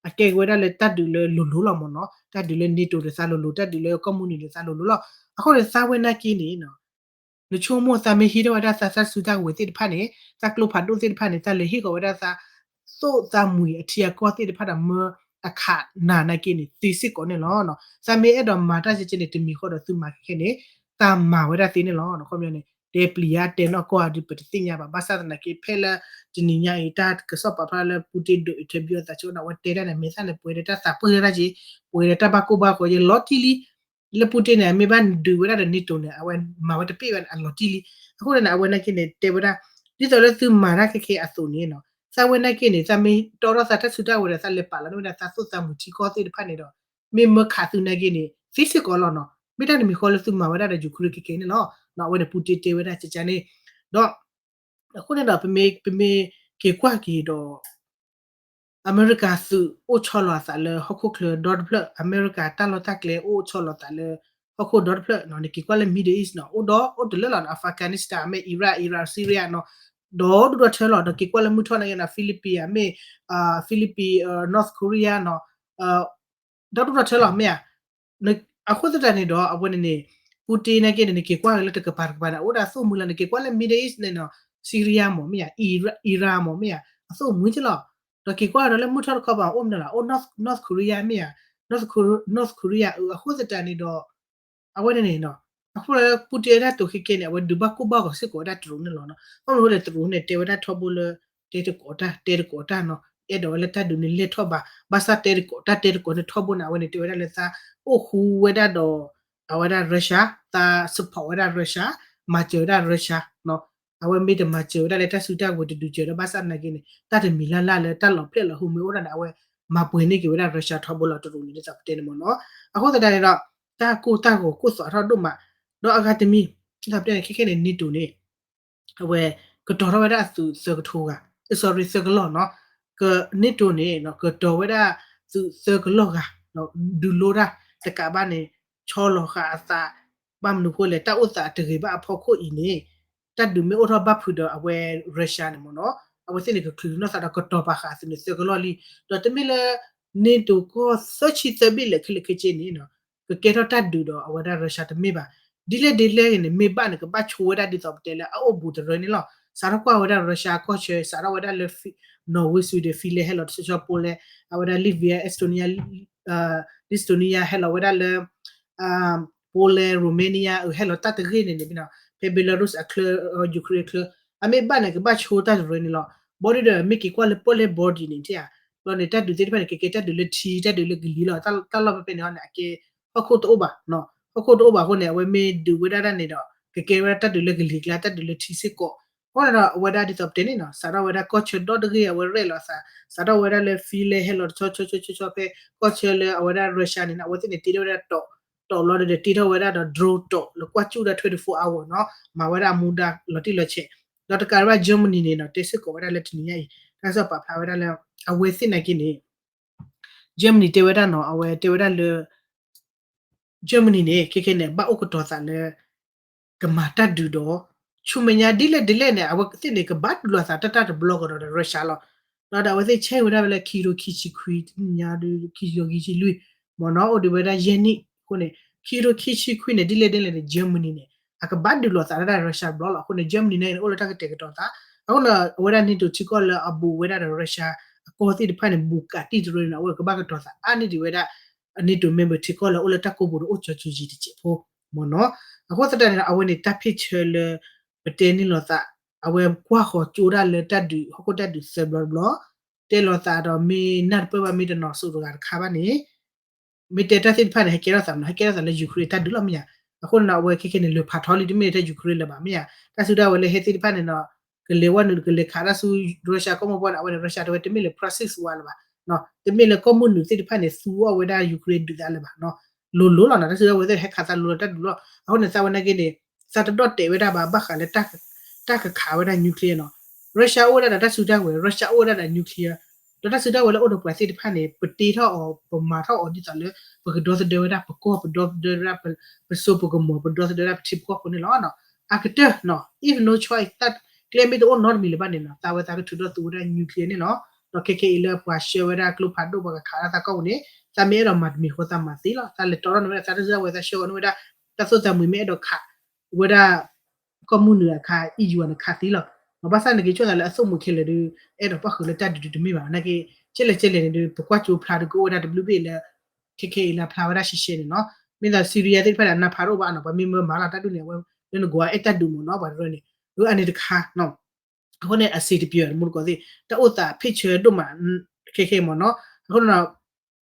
အကဲက့ၤဝဲဒၣ်လၢတၢ်ဒုးလၢလိၤလိၤလီၤမ့ၢ်နီၤ. တၢ်ဒုးလၢ NATO ဒီးသးလိၤလိၤ, တၢ်ဒုးလၢကီၢ်မုၢ်နုာ်ဒီးသးလိၤလိၤလီၤ. အဃိန့ၣ် သးဝဲနာ်က့န့ၣ်နီၤ နဆိကမိၣ်သးမ့ၢ်ဟံးထီၣ်ဝဲဒၣ်သးတၢ်စုတၢ်ဝဲၤသ့ၣ်တဖၣ်န့ၣ် တၢ်ကျိဖးဒိၣ်သ့ၣ်တဖၣ်န့ၣ် သးလဲၤဟ့ၣ်ကီးဝဲဒၣ်သး သိၣ်သးမှံၤအထံအကီၢ်သ့ၣ်တဖၣ်ဒီး မၢအခးနၤနာ်က့န့ၣ်သ့စ့ၢ်ကီးန့ၣ်လီၤ. သးမ့ၢ်အဲၣ်ဒိးမၤတၢ်ကဲကဲန့ၣ် တမံၤဃီဒီးသုမၤခဲခဲန့ၣ် သးမၤဝဲဒၣ်သ့န့ၣ်လီၤ. ခီပညီန့ၣ် တဲပျံၤဧါတဲနီၢ်ကီၢ်ဧါဒုး ပတသ့ၣ်ညါဘၣ်. ဘၣ်ဆၣ်သနာ်က့ ဖဲလၢတနံၤညါအံၤ တၢ်ကစီၣ်ပာ်ဖျါလၢ Putin ဒိး interview အသးဆိကမိၣ်န့ၣ် အဝဲတဲဒၣ်န့ၣ် မ့ၢ်သၣ်န့ၣ် ပှဲၤဒီးတၢ်သးပှၢ်တၢ်က့ ပှဲၤဒီးတၢ်ဘၣ်ကိၢ်ဘၣ်ဂီၤက့ လီၤတံၢ်လံ လၢ Putin န့ၣ် အမ့ၢ်ဘၣ်ဒုးဝဲဒၣ်ဒီး NATO န့ၣ် အဝဲမၤဝဲတပ့ၢ်ဘၣ်န့ၣ် အလီၤတံၢ်လံ. အဃိန့ၣ် အဝဲနာ်က့န့ၣ် တဲဝဲဒၣ် ဒ်သိးလၢသုမၤတၢ်ခဲခဲအသိးန့ၣ်နီၤ သးဝဲနာ်က့န့ၣ် သးမ့ၢ်တီထီၣ်သးတၢ်စုတၢ်ဝဲၤဒီး သးလဲၤပာ်လီၤန့ၢ်ဝဲဒၣ်သးသိၣ်သးမှံၤထံကီၢ်သ့ၣ်တဖၣ်န့ၣ်ဒီး မ့ၢ်မၢခးသုနာ်က့န့ၣ် သ့စ့ၢ်ကီးလီၤနီၤ. မ့ၢ်တၢ်တမံၤဃီလၢသုမၤဝဲဒၣ်ဒီး Ukraine ခဲခဲန့ၣ်လီၤ. အဝဲန့ၣ် Putin တဲဝဲဒၣ်ကကန့ၣ် ဒီး အဃိန့ၣ်ဒီး ပမ့ၢ်က့ၤကွၢ်က့ၤဒီး အမဲရကၤသုးအိၣ်ဆီလီၤအသးလၢဟီၣ်ခိၣ်ချၢဒီတဖျၢၣ်, အမဲရကၤတၢ်လီၢ်တၢ်ကျဲအိၣ်ဆီလီၤအသးလၢဟီၣ်ခိၣ်ဒီတဖျၢၣ်နီၤ, နက့ၤကွၢ်လၢ Middle East နီၤ, အိၣ်ဒီးအိၣ်တလၢလီၤနီၤ, Afghanistan မ့ၢ် Iraq, Iraq, Syria နီၤ, ဒီဒူၣ်ဒီထၢလီၤ, ဒီးက့ၤကွၢ်လၢမုၢ်ထီၣ်နာ်က့နီၤ, Philippines မ့ၢ် Philippines, North Korea နီၤ, ဒီဒူၣ်ဒီထၢလီၤမ့ၢ်ဧါ. အဃိသတးန့ၣ်ဒီး အဝဲန့ၣ်န့ၣ် Putin နာ်က့န့ၣ် နက့ၤကွၢ်လၢတကပၤတကပၤန့ၣ် အအိၣ်ဒၣ်အသိၣ်မှံလီၤ, နက့ၤကွၢ်လၢ Middle East န့ၣ်နီၤ, Syria မ့ၢ်မ့ၢ်ဧါ, Iraq မ့ၢ်မ့ၢ်ဧါ, အသိၣ်မှံက့လီၤ. ဒီးက့ၤကွၢ်ဒီးလၢမုၢ်ထီၣ်တခီပၤအိၣ်မနုၤလီၤ, အိၣ် North, North Korea မ့ၢ်ဧါ, North Kor-, North Korea အဃိသတးန့ၣ်ဒီး အဝဲန့ၣ်န့ၣ်နီၤ, အဃိလၢ Putin တၢ်တိာ်ခဲခဲန့ၣ် အဝဲဒုးဘၣ်ကိၢ်ဘၣ်ဂီၤစ့ၢ်ကီးဝဲဒၣ်တရူးန့ၣ်လီၤနီၤ. ဘၣ်မနုၤအဃိလဲၣ် တရူးန့ၣ် တဲဝဲဒၣ်ထီဘိလၢ တဲတကိးတၢ် တဲတကိးတၢ်နီၤ, အဲၣ်ဒိးဝဲလၢတၢ်ဒုးန့ၣ်လဲၢ်ထီၣ်ဘၣ်, ဘၣ်ဆၣ်တဲတကိးတၢ် တဲတကိးန့ၣ်ထီဘိန့ၣ် အဝဲန့ၣ် တဲဝဲဒၣ်လၢသးအိၣ်ဃူဝဲဒၣ်ဒီး အဝဲဒၣ် Russia, သး support ဝဲဒၣ် Russia, မၤစၢၤဝဲဒၣ် Russia နီၤ. အဝဲမ့ၢ်တမၤစၢၤဝဲဒၣ်လၢတၢ်စုတၢ်ဝဲၤတဒုးစၢၤဒီး ဘၣ်ဆၣ်သနာ်က့န့ၣ် တၢ်တမံၤလၢ်လၢ်လၢတၢ်လီၤဖျဲၣ်လီၤဟူမ့ၢ်အိၣ်ဒၣ်န့ၣ် အဝဲမၤပှဲၤန့ၢ်က့ၤဝဲဒၣ် Russia ထီဘိလီၤ တရူးန့ၣ် ဒ်သိးပတဲန့ၣ်မ့ၢ်နီၤ. အဃိသတးန့ၣ်ဒီး တၢ်ကိၢ်တၢ်ဂီၤကိၢ်သီးထီၣ်ဒိၣ်မး, ဒီးအဂၤတမံၤ ဒ်သိးပတဲန့ၣ် ခဲခဲန့ၣ် NATO န့ၣ် အဝဲ ကတီၤထီၣ်ဝဲဒၣ်အသုးသၢကထိဂၤ, အ sorry သၢကလီၢ်နီၤ, က NATO န့ၣ် ကတီၤဝဲဒၣ်သုးသၢကလီၢ်ဂၤ, ဒုးလိတၢ်တကးဘၣ်န့ၣ် ဆီလီၤဃာ်အသး, ဘၣ်မနုၤအဃိလဲၣ် တၢ်အိၣ်သးတဂ့ၤဘၣ်အဖီခိၣ်အံၤန့ၣ် တၢ်ဒုးမ့ၢ်အိၣ်ထီၣ်ဘၣ်ဖုးဒီးအဝဲ Russia န့ၣ်မ့ၢ်နီၤ, အဝဲသ့ၣ်န့ၣ်ကချုးကနီၣ်သးဒီးကတီၤပာ်ဃာ်အသုးန့ၣ်သၢကလီၢ်လံ, ဒီးတမ့ၢ်လၢ NATO ကီၢ်သၢဆံသၢဘ့ၣ်လဲၣ်ခဲလၢာ်ခဲဆ့န့ၣ် ကကဲထီၣ်တၢ်ဒုးဒီးအဝဲဒၣ် Russia တမ့ၢ်ဘၣ်. ဒ်လဲၣ်ဒ်လဲၣ်ဂ့ၤန့ၣ် မ့ၢ်ဘၣ်န့ၣ် ကဘၣ်ဆိဝဲဒၣ်ဒ်သိးပတဲလၢအအိၣ်ဘူးတရၢန့ၣ်လီၤ. စးထီၣ်ကွၢ်ဝဲဒၣ် Russia ကီၢ်ဆၢ စးထီၣ်ဝဲဒၣ်လၢ Norway, Sweden, Finland ဟဲလီၤတဆီဆီ Poland, အဝဲဒၣ် Latvia, Estonia, Estonia ဟဲလီၤဝဲဒၣ်လၢ Poland, Romania အဟဲလီၤတၢ်တဂ့ၢ်န့ၣ်န့ၣ် ဖဲ Belarus အချၢ Ukraine အချၢ အမ့ၢ်ဘၣ်န့ၣ် ကဘၣ်ဆိတၢ်တရၢန့ၣ်လီၤ. ဘီဒုဒီးမ့ၢ်က့ၤကွၢ်လၢပီၣ်လဲၣ် body န့ၣ် တဲဧါ, ဘီန့ၣ် တၢ်ဒုးသ့ၣ်တဖၣ်န့ၣ် ကကဲတၢ်ဒုးလၢထံ တၢ်ဒုးလၢကလံၤလီၤ. တၢ်လီၢ်ဖဲဖဲန့ၣ်ဟီန့ၣ် အကဲ ဟီၣ်ခိၣ်တအိၣ်ဘၣ်, ဟီၣ်ခိၣ်တအိၣ်ဘၣ်အဃိန့ၣ် အဝဲမ့ၢ်ဒုးဝဲဒၣ်တၢ်န့ၣ်ဒီး ကကဲဝဲဒၣ်တၢ်ဒုးလၢကလံၤကျါ တၢ်ဒုးလၢထံစ့ၢ်ကီး. အဃိန့ၣ်ဒီး အဝဲဒၣ်ဒ်သိးပတဲန့ၣ်နီၤ စးထီၣ်ဝဲဒၣ်ကီၢ်ဆၢဒီတဂ့ၢ် အဝဲရဲၣ်လီၤအသး, စးထီၣ်ဝဲဒၣ်လၢ Finland ဟဲလီၤတဆီဆီဆီဆီဆီဖဲ ကီၢ်ဆၢလၢအဝဲဒၣ် Russia န့ၣ် အဝဲသ့ၣ်န့ၣ် တ့ထီၣ်ဝဲဒၣ်တီၣ် တီၣ်လီၤဒီး တ့ထီၣ်ဝဲဒၣ်ဒီး drone တီၣ်လၢကွၢ်စူၣ်ဒၣ် twenty-four hour နီၤ, မၤဝဲဒၣ်အမူဒါလီၤတံၢ်လီၤဆဲး. ဒီးတကးဒံးဘၣ် Germany န့ၣ်နီၤ တဲစ့ၢ်ကီးဝဲဒၣ်လၢတနံၤညါအံၤ တၢ်ကစီၣ်ပာ်ဖျါဝဲဒၣ်လၢ အဝဲသ့ၣ်နာ်က့န့ၣ် Germany တဲဝဲဒၣ်နီၤ အဝဲတဲဝဲဒၣ်လၢ Germany န့ၣ် ခဲခဲန့ၣ် ဘၣ်အိၣ်ကတီၤသးလၢ ကမၤတၢ်ဒုးဒီး ဆူမဲာ်ညါဒ်လဲၣ်ဒ်လဲၣ်န့ၣ် အဝဲသ့ၣ်န့ၣ် ကဘၣ်ဒုးလိာ်သးတၢ်တဘျီကဒီးဒီး Russia လီၤ. ဒီးအဝဲသ့ၣ်ဆဲးဝဲဒၣ်ဝဲလၢ ခံကထိခံဆံခွံ တနံၤညါဒီး ခံကထိခံဆံလွံၢ် မ့ၢ်နီၤ အိၣ်ဒံးဝဲဒၣ်ယဲၢ်နံၣ်အဃိန့ၣ် ခံကထိခံဆံခွံန့ၣ် ဒ်လဲၣ်ဒ်လဲၣ်န့ၣ် Germany န့ၣ် အကဘၣ်ဒုးလိာ်သးတၢ် Russia ဘျီလီၤ. အဃိန့ၣ် Germany န့ၣ် အိၣ်လၢတၢ်ကတဲာ်ကတီၤသး အဃိန့ၣ် အဝဲဒၣ် NATO ထံကီၢ်လၢအဘူးဝဲဒၣ်ဒီး Russia အကီၢ်သ့ၣ်တဖၣ်န့ၣ် ဘူးကးတံၢ်တရၢန့ၣ် အဝဲကဘၣ်ကတီၤသးအါန့ၢ်ဒံးဝဲဒၣ် NATO member ထံကီၢ်လၢအိၣ်လၢတၢ်ကိးပူၤန့ၣ် အိၣ်ကၠီၤကၠူၤယံၤတစဲးဖိ မ့ၢ်နီၤ. အဃိသတးန့ၣ် အဝဲန့ၣ် တၢ်ဖ့ၣ်ဆၢလၢ ပတဲန့ၢ်လိာ်သး အဝဲကွၢ်ဃီၤကၠိဒၣ်လၢတၢ်ဒုး ဟီၣ်ခိၣ်တၢ်ဒုးသၢဘျီတဘျီ တဲလိာ်သးဒီး မ့ၢ်နၢ်တပၢၢ်ဘၣ် မ့ၢ်တနီၤစိးတဂၤတခါဘၣ်န့ၣ် မ့ၢ်တဲတၢ်သ့ၣ်တဖၣ်န့ၣ် ဟဲကဲထီၣ်သးမ့ၢ်နီၤ ဟဲကဲထီၣ်သးလၢ Ukraine တၢ်ဒုးလီၤမ့ၢ်ဧါ. အဃိန့ၣ်ဒီး အဝဲခဲခဲန့ၣ် လၢာ်ဖးထီလံ တမ့ၢ်လၢတၢ် Ukraine လၢၤဘၣ်မ့ၢ်ဧါ. တၢ်စုတၢ်ဝဲၤလၢဟဲသ့ၣ်တဖၣ်န့ၣ်ဒီး ကလဲၤဝဲနုာ် ကလဲၤခးတၢ်ဆူ Russia ကီၢ်မိၢ်ပှၢ်န့ၣ် အဝဲန့ၣ် Russia တဲဝဲတမ့ၢ်လၢ proxy war လၢၤဘၣ် တမ့ၢ်လၢကီၢ်မုၢ်နုာ်သ့ၣ်တဖၣ်န့ၣ် သူအီၤဝဲဒၣ် Ukraine ဒုးသးလၢၤဘၣ် လိၤလိၤလီၤနီၤ. တၢ်စုတၢ်ဝဲၤသ့ၣ်ဟဲခးသးလိၤလီၤတၢ်ဒုးလီၤ. အဃိန့ၣ် သးဝဲနာ်က့န့ၣ် သးတဒီၣ်တဲာ်ဝဲဒၣ်ဘၣ် ဘၣ်ဃးလၢ တၢ်ကခးဝဲဒၣ် nuclear နီၤ. Russia အိၣ်ဝဲဒၣ်ဒီးတၢ်စုတၢ်ဝဲၤ Russia အိၣ်ဝဲဒၣ်ဒီး nuclear ဒီးတၢ်စုတၢ်ဝဲၤလၢအိၣ်ဒီးပှၤသ့ၣ်တဖၣ်န့ၣ် ပတ့ထီၣ်အီၤ ပမၤထီၣ်အီၤဒ်သိးလၢ ပကဒီသဒၢဝဲဒၣ်ပကီၢ် ပဒီသဒၢဝဲဒၣ် ပစိပကမီၤ ပဒီသဒၢဝဲဒၣ်ပထံပကီၢ်ဖိန့ၣ်လီၤ. အကတၢၢ်နီၤ if no choice တၢ်ကျဲမ့ၢ်တအိၣ်နီတမံၤလၢၤဘၣ်န့ၣ်နီၤ သးဝဲသးကထုးထီၣ်သူဝဲဒၣ် nuclear န့ၣ်လီၤ. ဒီးခဲခဲအံၤလၢပှၤဆှၢဝဲဒၣ်ကျိဖးဒိၣ် ပှၤကခးဒၣ်သးကီၢ်ပူၤန့ၣ် သးမ့ၢ်အဲၣ်ဒိးမၤတမံၤဃီသးမၤသ့လီၤ. သးလဲၤတီထီၣ်န့ၢ်ဝဲဒၣ် သးတၢ်စုတၢ်ဝဲၤ သးဆှၢအီၤန့ၢ်ဝဲဒၣ် တၢ်သိၣ်သးမှံၤ မ့ၢ်အဲၣ်ဒိးခးဝဲဒၣ် ကီၢ်မုၢ်နုာ်အခါ EU န့ၣ်ခးသံလီၤ. ဘၣ်ဆၣ်န့ၣ်က့ၤဆိသးလၢအသိၣ်မှံၤခဲလၢာ်ဒီး အဲၣ်ဒိးပၣ်ဃုာ်လၢတၢ်ဒုးဒုးတမ့ၢ်ဘၣ်. နာ်က့ ကဲလဲၣ်ကဲလဲၣ်န့ၣ်ဒီး ပကွၢ်ကၠိဖျါဒီးကအိၣ်ဝဲဒၣ်တဘျုးဘ့ၣ်လၢ ခဲခဲအံၤလၢဖျါဝဲဒၣ်ရှဲရှဲန့ၣ်နီၤ. မ့ၢ်သိး Syria သ့ၣ်တဖၣ်န့ၣ် အနါဖးတအိၣ်ဘၣ်နီၤ, ပှၤမ့ၢ်မၢမၤလီၤတၢ်ဒုးန့ၣ် အဝဲလၢနကွၢ်အဲၣ်တၢ်ဒုးမ့ၢ်နီၤ ပှၤတရၢန့ၣ် အၢ အန့ၣ်တခါနီၤ. အဃိန့ၣ် အစံးတပျၢၤတမူတကိးသ့ၣ် တၢ်အိၣ်သးဖ့ၣ်ဆၢဒိၣ်မး ခဲခဲမ့ၢ်နီၤ. အဃိန့ၣ်ဒီး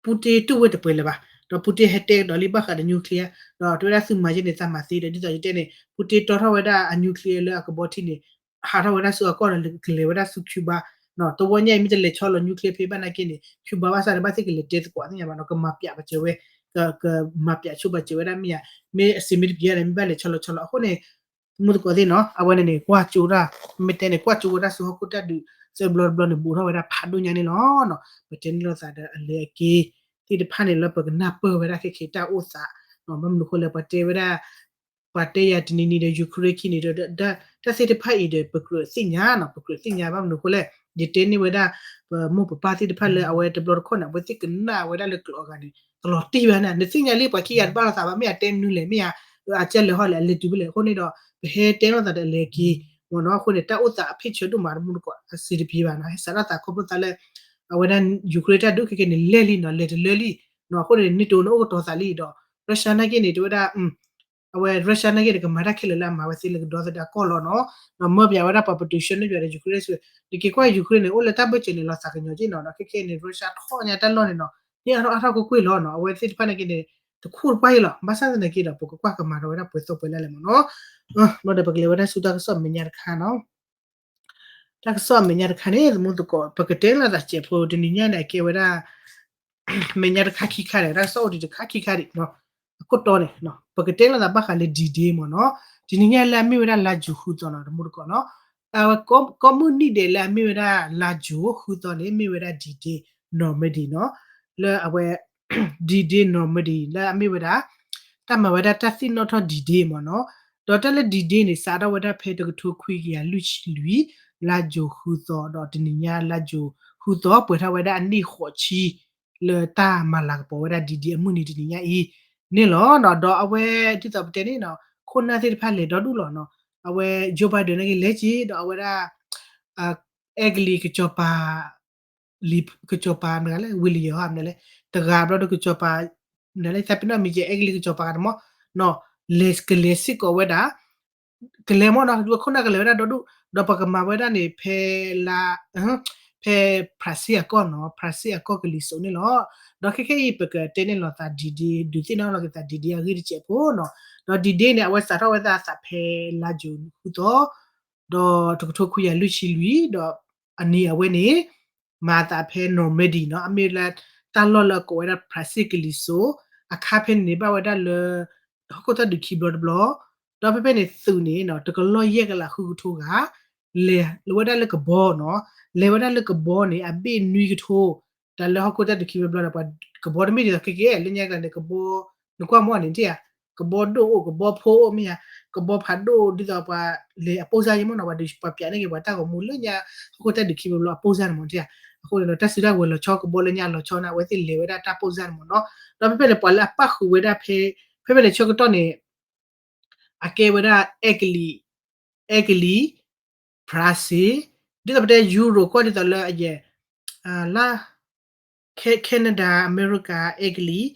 Putin တူၢ်ဝဲတပှဲၤလၢၤဘၣ်, ဒီး Putin ဟဲတဲကဒီးလံဘၣ်ဃးဒီး nuclear ဒီးတဲဝဲဒၣ်သုမၤယဲန့ၣ် သးမၤသ့ဒီး ဒ်သိးယတဲန့ၣ် Putin တီထီၣ်ဝဲဒၣ်အ nuclear လၢအကဘီထံန့ၣ် ဟးထီၣ်ဝဲဒၣ်ဆူအကီၢ်ဒီးကလဲၤဝဲဒၣ်ဆူ Cuba နီၤ. တဝီညါအံၤမ့ၢ်တလဲၤဆီလီၤ nuclear ဖဲဘၣ်နာ်က့န့ၣ် Cuba ဘၣ်ဆၣ်ဒီးဘၣ်သ့ၣ်ကလဲၤတဲသကိးသ့ၣ်ညါဘၣ်နီၤ, ကမၤပျးပစၢၤဝဲ ကမၤပျးဆိပာ်စၢၤဝဲဒၣ်မ့ၢ်ဧါ, မ့ၢ်အစံးမ့ၢ်တပျၢၤန့ၣ် မ့ၢ်ဘၣ်လဲၤဆီလီၤဆီလီၤ. အဃိန့ၣ် တမူတကိးသ့ၣ်နီၤ အဝဲန့ၣ်န့ၣ် ကွၢ်ကၠိတၢ် မ့ၢ်တဲန့ၣ် ကွၢ်ကၠိဝဲဒၣ်ဆူဟီၣ်ခိၣ်တၢ်ဒုး သၢဘျီတဘျီန့ၣ် ဘူးထီၣ်ဝဲဒၣ်ဖးဒိၣ်ညါန့ၣ်လီၤ. ပတဲန့ၢ်လိာ်သးဒီးအလဲၤအက့ၤသ့ၣ်တဖၣ်န့ၣ်လၢပကနၢ်ပၢၢ်ဝဲဒၣ်ခဲခဲတၢ်အိၣ်သး, ဘၣ်မနုၤဃိလဲၣ် ပှၤတဲဝဲဒၣ် ပှၤတဲယၤတနံၤနံၤဒီး Ukraine ခံန့ၣ်ဒီး တၢ်သ့ၣ်တဖၣ်အံၤဒီး ပကြၢးသ့ၣ်ညါနီၤ, ပကြၢးသ့ၣ်ညါဘၣ်မနုၤဃိလဲၣ် ယတဲန့ၢ်ဝဲဒၣ် ပမိၢ်ပပၢ်သ့ၣ်တဖၣ်လၢအဝဲတဘျီတခီၣ်န့ၣ် အဝဲသ့ၣ်ကနၣ်ဝဲဒၣ်လၢကျိာ်အဂၤန့ၣ် တလီၤတံၢ်ဘၣ်န့ၣ် နသ့ၣ်ညါလံ ပှၤခံဂၤတဘၣ်လိာ်သးဘၣ် မ့ၢ်အတဲမနုၤလဲၣ် မ့ၢ်ဧါ အကဲလဲၤဟီလဲၣ် အလဲၤတုၤဖဲလဲၣ်. အဃိန့ၣ်ဒီး ပဟဲတဲလိာ်သးဒီးအလဲၤက့ၤမ့ၢ်နီၤ. အဃိန့ၣ် တၢ်အိၣ်သးအဖ့ၣ်ဆၢဒိၣ်မးတမူတကိး အစံးတပျၢၤဘၣ်နီၤ, ဟဲစးထီၣ်သးခီဖျိသးလၢ အဝဲဒၣ် Ukraine တၢ်ဒုးခဲခဲန့ၣ် လဲၢ်လံနီၤ, လဲၤတလၢလံနီၤ. အဃိန့ၣ် NATO န့ၣ်အိၣ်ကတီၤသးလံဒီး Russia နာ်က့န့ၣ် တဲဝဲဒၣ် အဝဲ Russia နာ်က့န့ၣ် ကမၤတၢ်ခဲလၢာ်လၢအမၤဝဲသ့လၢကဒီသဒၣ်ကီၢ်လီၤနီၤ. ဒီးမၢပျးဝဲဒၣ်ပှၤပတုာ်ဆၢန့ၢ်ပျးဒီး Ukraine စ့ၢ် နက့ၤကွၢ် Ukraine န့ၣ် အိၣ်လၢတၢ်ဘၢၣ်စၢၤန့ၣ် လီၤသးကညီၤက့နီၤ. ဒီးခဲခဲန့ၣ် Russia ထီၣ်ညါတၢ်လီၢ်န့ၣ်နီၤ, မ့ၢ်အါထီၣ်အါထီၣ်ကွ့ၢ်ကွ့ၢ်လီၤနီၤ. အဝဲသ့ၣ်တဖၣ်နာ်က့န့ၣ် တခူၣ်တပှၢ်အံၤလီၤ. ဘၣ်ဆၣ်သနာ်က့ဒီး ပကကွၢ်ကမၤထီၣ်ဝဲဒၣ်ပှဲၤသီပှဲၤလၢ်လၢ်မ့ၢ်နီၤ. ဘျီဒီးပကလဲၤဝဲဒၣ်ဆူတၢ်ကစီၣ်အမဲာ်ညါတခါနီၤ. တၢ်ကစီၣ်အမဲာ်ညါတခါန့ၣ် တမူတကိး ပကတဲလိာ်သးစဲးဖိ တနံၤညါန့ၣ် အကဲဝဲဒၣ် မဲာ်ညါတခါခံခါန့ၣ် တၢ်ကစီၣ်အိၣ်ဒံးတခါခံခါဒံးနီၤ. အခိၣ်တီန့ၣ် ပကတဲလိာ်သးဘၣ်ဃးလၢ D-Day မ့ၢ်နီၤ. တနံၤညါလၢအမ့ၢ်ဝဲဒၣ်လါယူၤဃုသီနီၤ တမူတကိးနီၤ. အဝဲကိးမုၢ်နံၣ်ဒဲးလၢအမ့ၢ်ဝဲဒၣ်လါယူၤဃုသီန့ၣ် မ့ၢ်ဝဲဒၣ် D-Day Normandy နီၤ. လၢအဝဲ D-Day Normandy လၢအမ့ၢ်ဝဲဒၣ် တၢ်မၤဝဲဒၣ်တၢ်သ့ၣ်နီၣ်ထီၣ် D-Day မ့ၢ်နီၤ. ဒီးတၢ်လၢ D-Day န့ၣ် စးထီၣ်ဝဲဒၣ်ဖဲတကထိခွံကယၤလွံၢ်ဆံလွံၢ် လါယူၤဃုသီ ဒီးတနံၤညါလါယူၤဃုသီ ပှဲၤထီၣ်ဝဲဒၣ်အနံၣ်ဃိးဆံ လၢတၢ်မၤလၤကပီၤဝဲဒၣ် D-Day အမုၢ်နံၤတနံၤညါအံၤန့ၣ်လီၤ. ဒီးအဝဲဒ်သိးပတဲန့ၣ်နီၤ ခိၣ်နၢ်သ့ၣ်တဖၣ်လဲၤဒီဒူၣ်လီၤနီၤ. အဝဲ Joe Biden နာ်က့လဲၤက့ၤဒီးအဝဲဒၣ် အဲကလံးကစီၤပၤ လံ ကစီၤပၤမနုၤလဲၣ် ဝံၤလံယီၤမနုၤလဲၣ် တဂၤဘျီဒီးကစီၤပၤ မနုၤလဲၣ် သးပ့ၤနီၣ်မံၤကဲ အဲကလံးကစီၤပၤကတမီၤနီၤ လဲၤကလဲၤစ့ၢ်ကီးဝဲဒၣ် ကလဲၤမ့ၢ်နီၤ ခိၣ်နၢ်ကလဲၤဝဲဒၣ်ဒီဒူၣ် ဒီးပကမၤဝဲဒၣ်န့ၣ် ဖဲလါ ဖဲ ဖရၣ်စ့ၣ်အကီၢ်နီၤ ဖရၣ်စ့ၣ်အကီၢ်ကလံၤစိးန့ၣ်လီၤ. ဒီးခဲခဲအံၤ ပကတဲန့ၢ်လိာ်သး D-Day ဒုးသ့ၣ်နီၣ်လီၤက့ၤသး D-Day အဂ့ၢ်တစဲးဖိနီၤ. ဒီး D-Day န့ၣ် အဝဲစးထီၣ်ဝဲဒၣ်အသးဖဲလါယူၤဃုသီ ဒီးတကထိခွံကယၤလွံၢ်ဆံလွံၢ် ဒီးအနံၤအဝဲန့ၣ် မၤအသးဖဲ Normandy နီၤ အမ့ၢ်လၢတၢ်လီၢ်လၢအကိးဝဲဒၣ် ဖရၣ်စ့ၣ်ကလံၤစိး အခါဖဲန့ၣ်န့ၣ် ဘၣ်ဝဲဒၣ်လၢ ဟီၣ်ခိၣ်တၢ်ဒုးခံဘျီတဘျီ ဒီးဖဲဖဲန့ၣ်သုးန့ၣ်နီၤ တကလီၢ်ယဲၢ်ကလးဃုကထိဂၤ လဲၤဝဲဒၣ်လၢကဘီနီၤ လဲၤဝဲဒၣ်လၢကဘီန့ၣ် အဘ့ၣ်နွံကထိ တၢ်လၢဟီၣ်ခိၣ်တၢ်ဒုးခံဘျီတဘျီဒီး ပှၤကဘီတမ့ၢ်ဒ်သိးခဲကဲ လၢညါကလးန့ၣ် ကဘီ နကွၢ်မ့ၢ်န့ၣ် ကဘီဒိၣ်အိၣ် ကဘီဖိအိၣ်မ့ၢ်ဧါ ကဘီဖးဒိၣ်ဒ်သိးပှၤလဲၤအပိၢ်စၢ်ယဲမ့ၢ်နီၤ ပှၤဒုးပှၤပျးန့ၢ်က့ၤပှၤတၢ်ဂီၤမူလၢညါ ဟီၣ်ခိၣ်တၢ်ဒုးခံဘျီဘျီအပိၢ်စၢ်န့ၣ်မ့ၢ်ဧါ. အဃိန့ၣ်ဒီး တၢ်စုတၢ်ဝဲၤလီၤဆီ ကဘီလၢညါလီၤဆီန့ၣ် အဝဲသ့ၣ်လဲၤဝဲဒၣ်တၢ်ပိၢ်စၢ်န့ၣ်မ့ၢ်နီၤ. ဒီးဖဲဖဲန့ၣ် ပှၤလၢအပၣ်ဃုာ်ဝဲဒၣ်ဖဲ ဖဲဖဲန့ၣ်ဆၢကတီၢ်န့ၣ် အကဲဝဲဒၣ် အဲကလံး အဲကလံး ဖရၣ်စ့ၣ် ဒ်သိးပတဲ ယူရိၤ ကွၢ်ဒ်သိးလၢအယဲၢ် လၢ Canada အမဲရကၤ အဲကလံး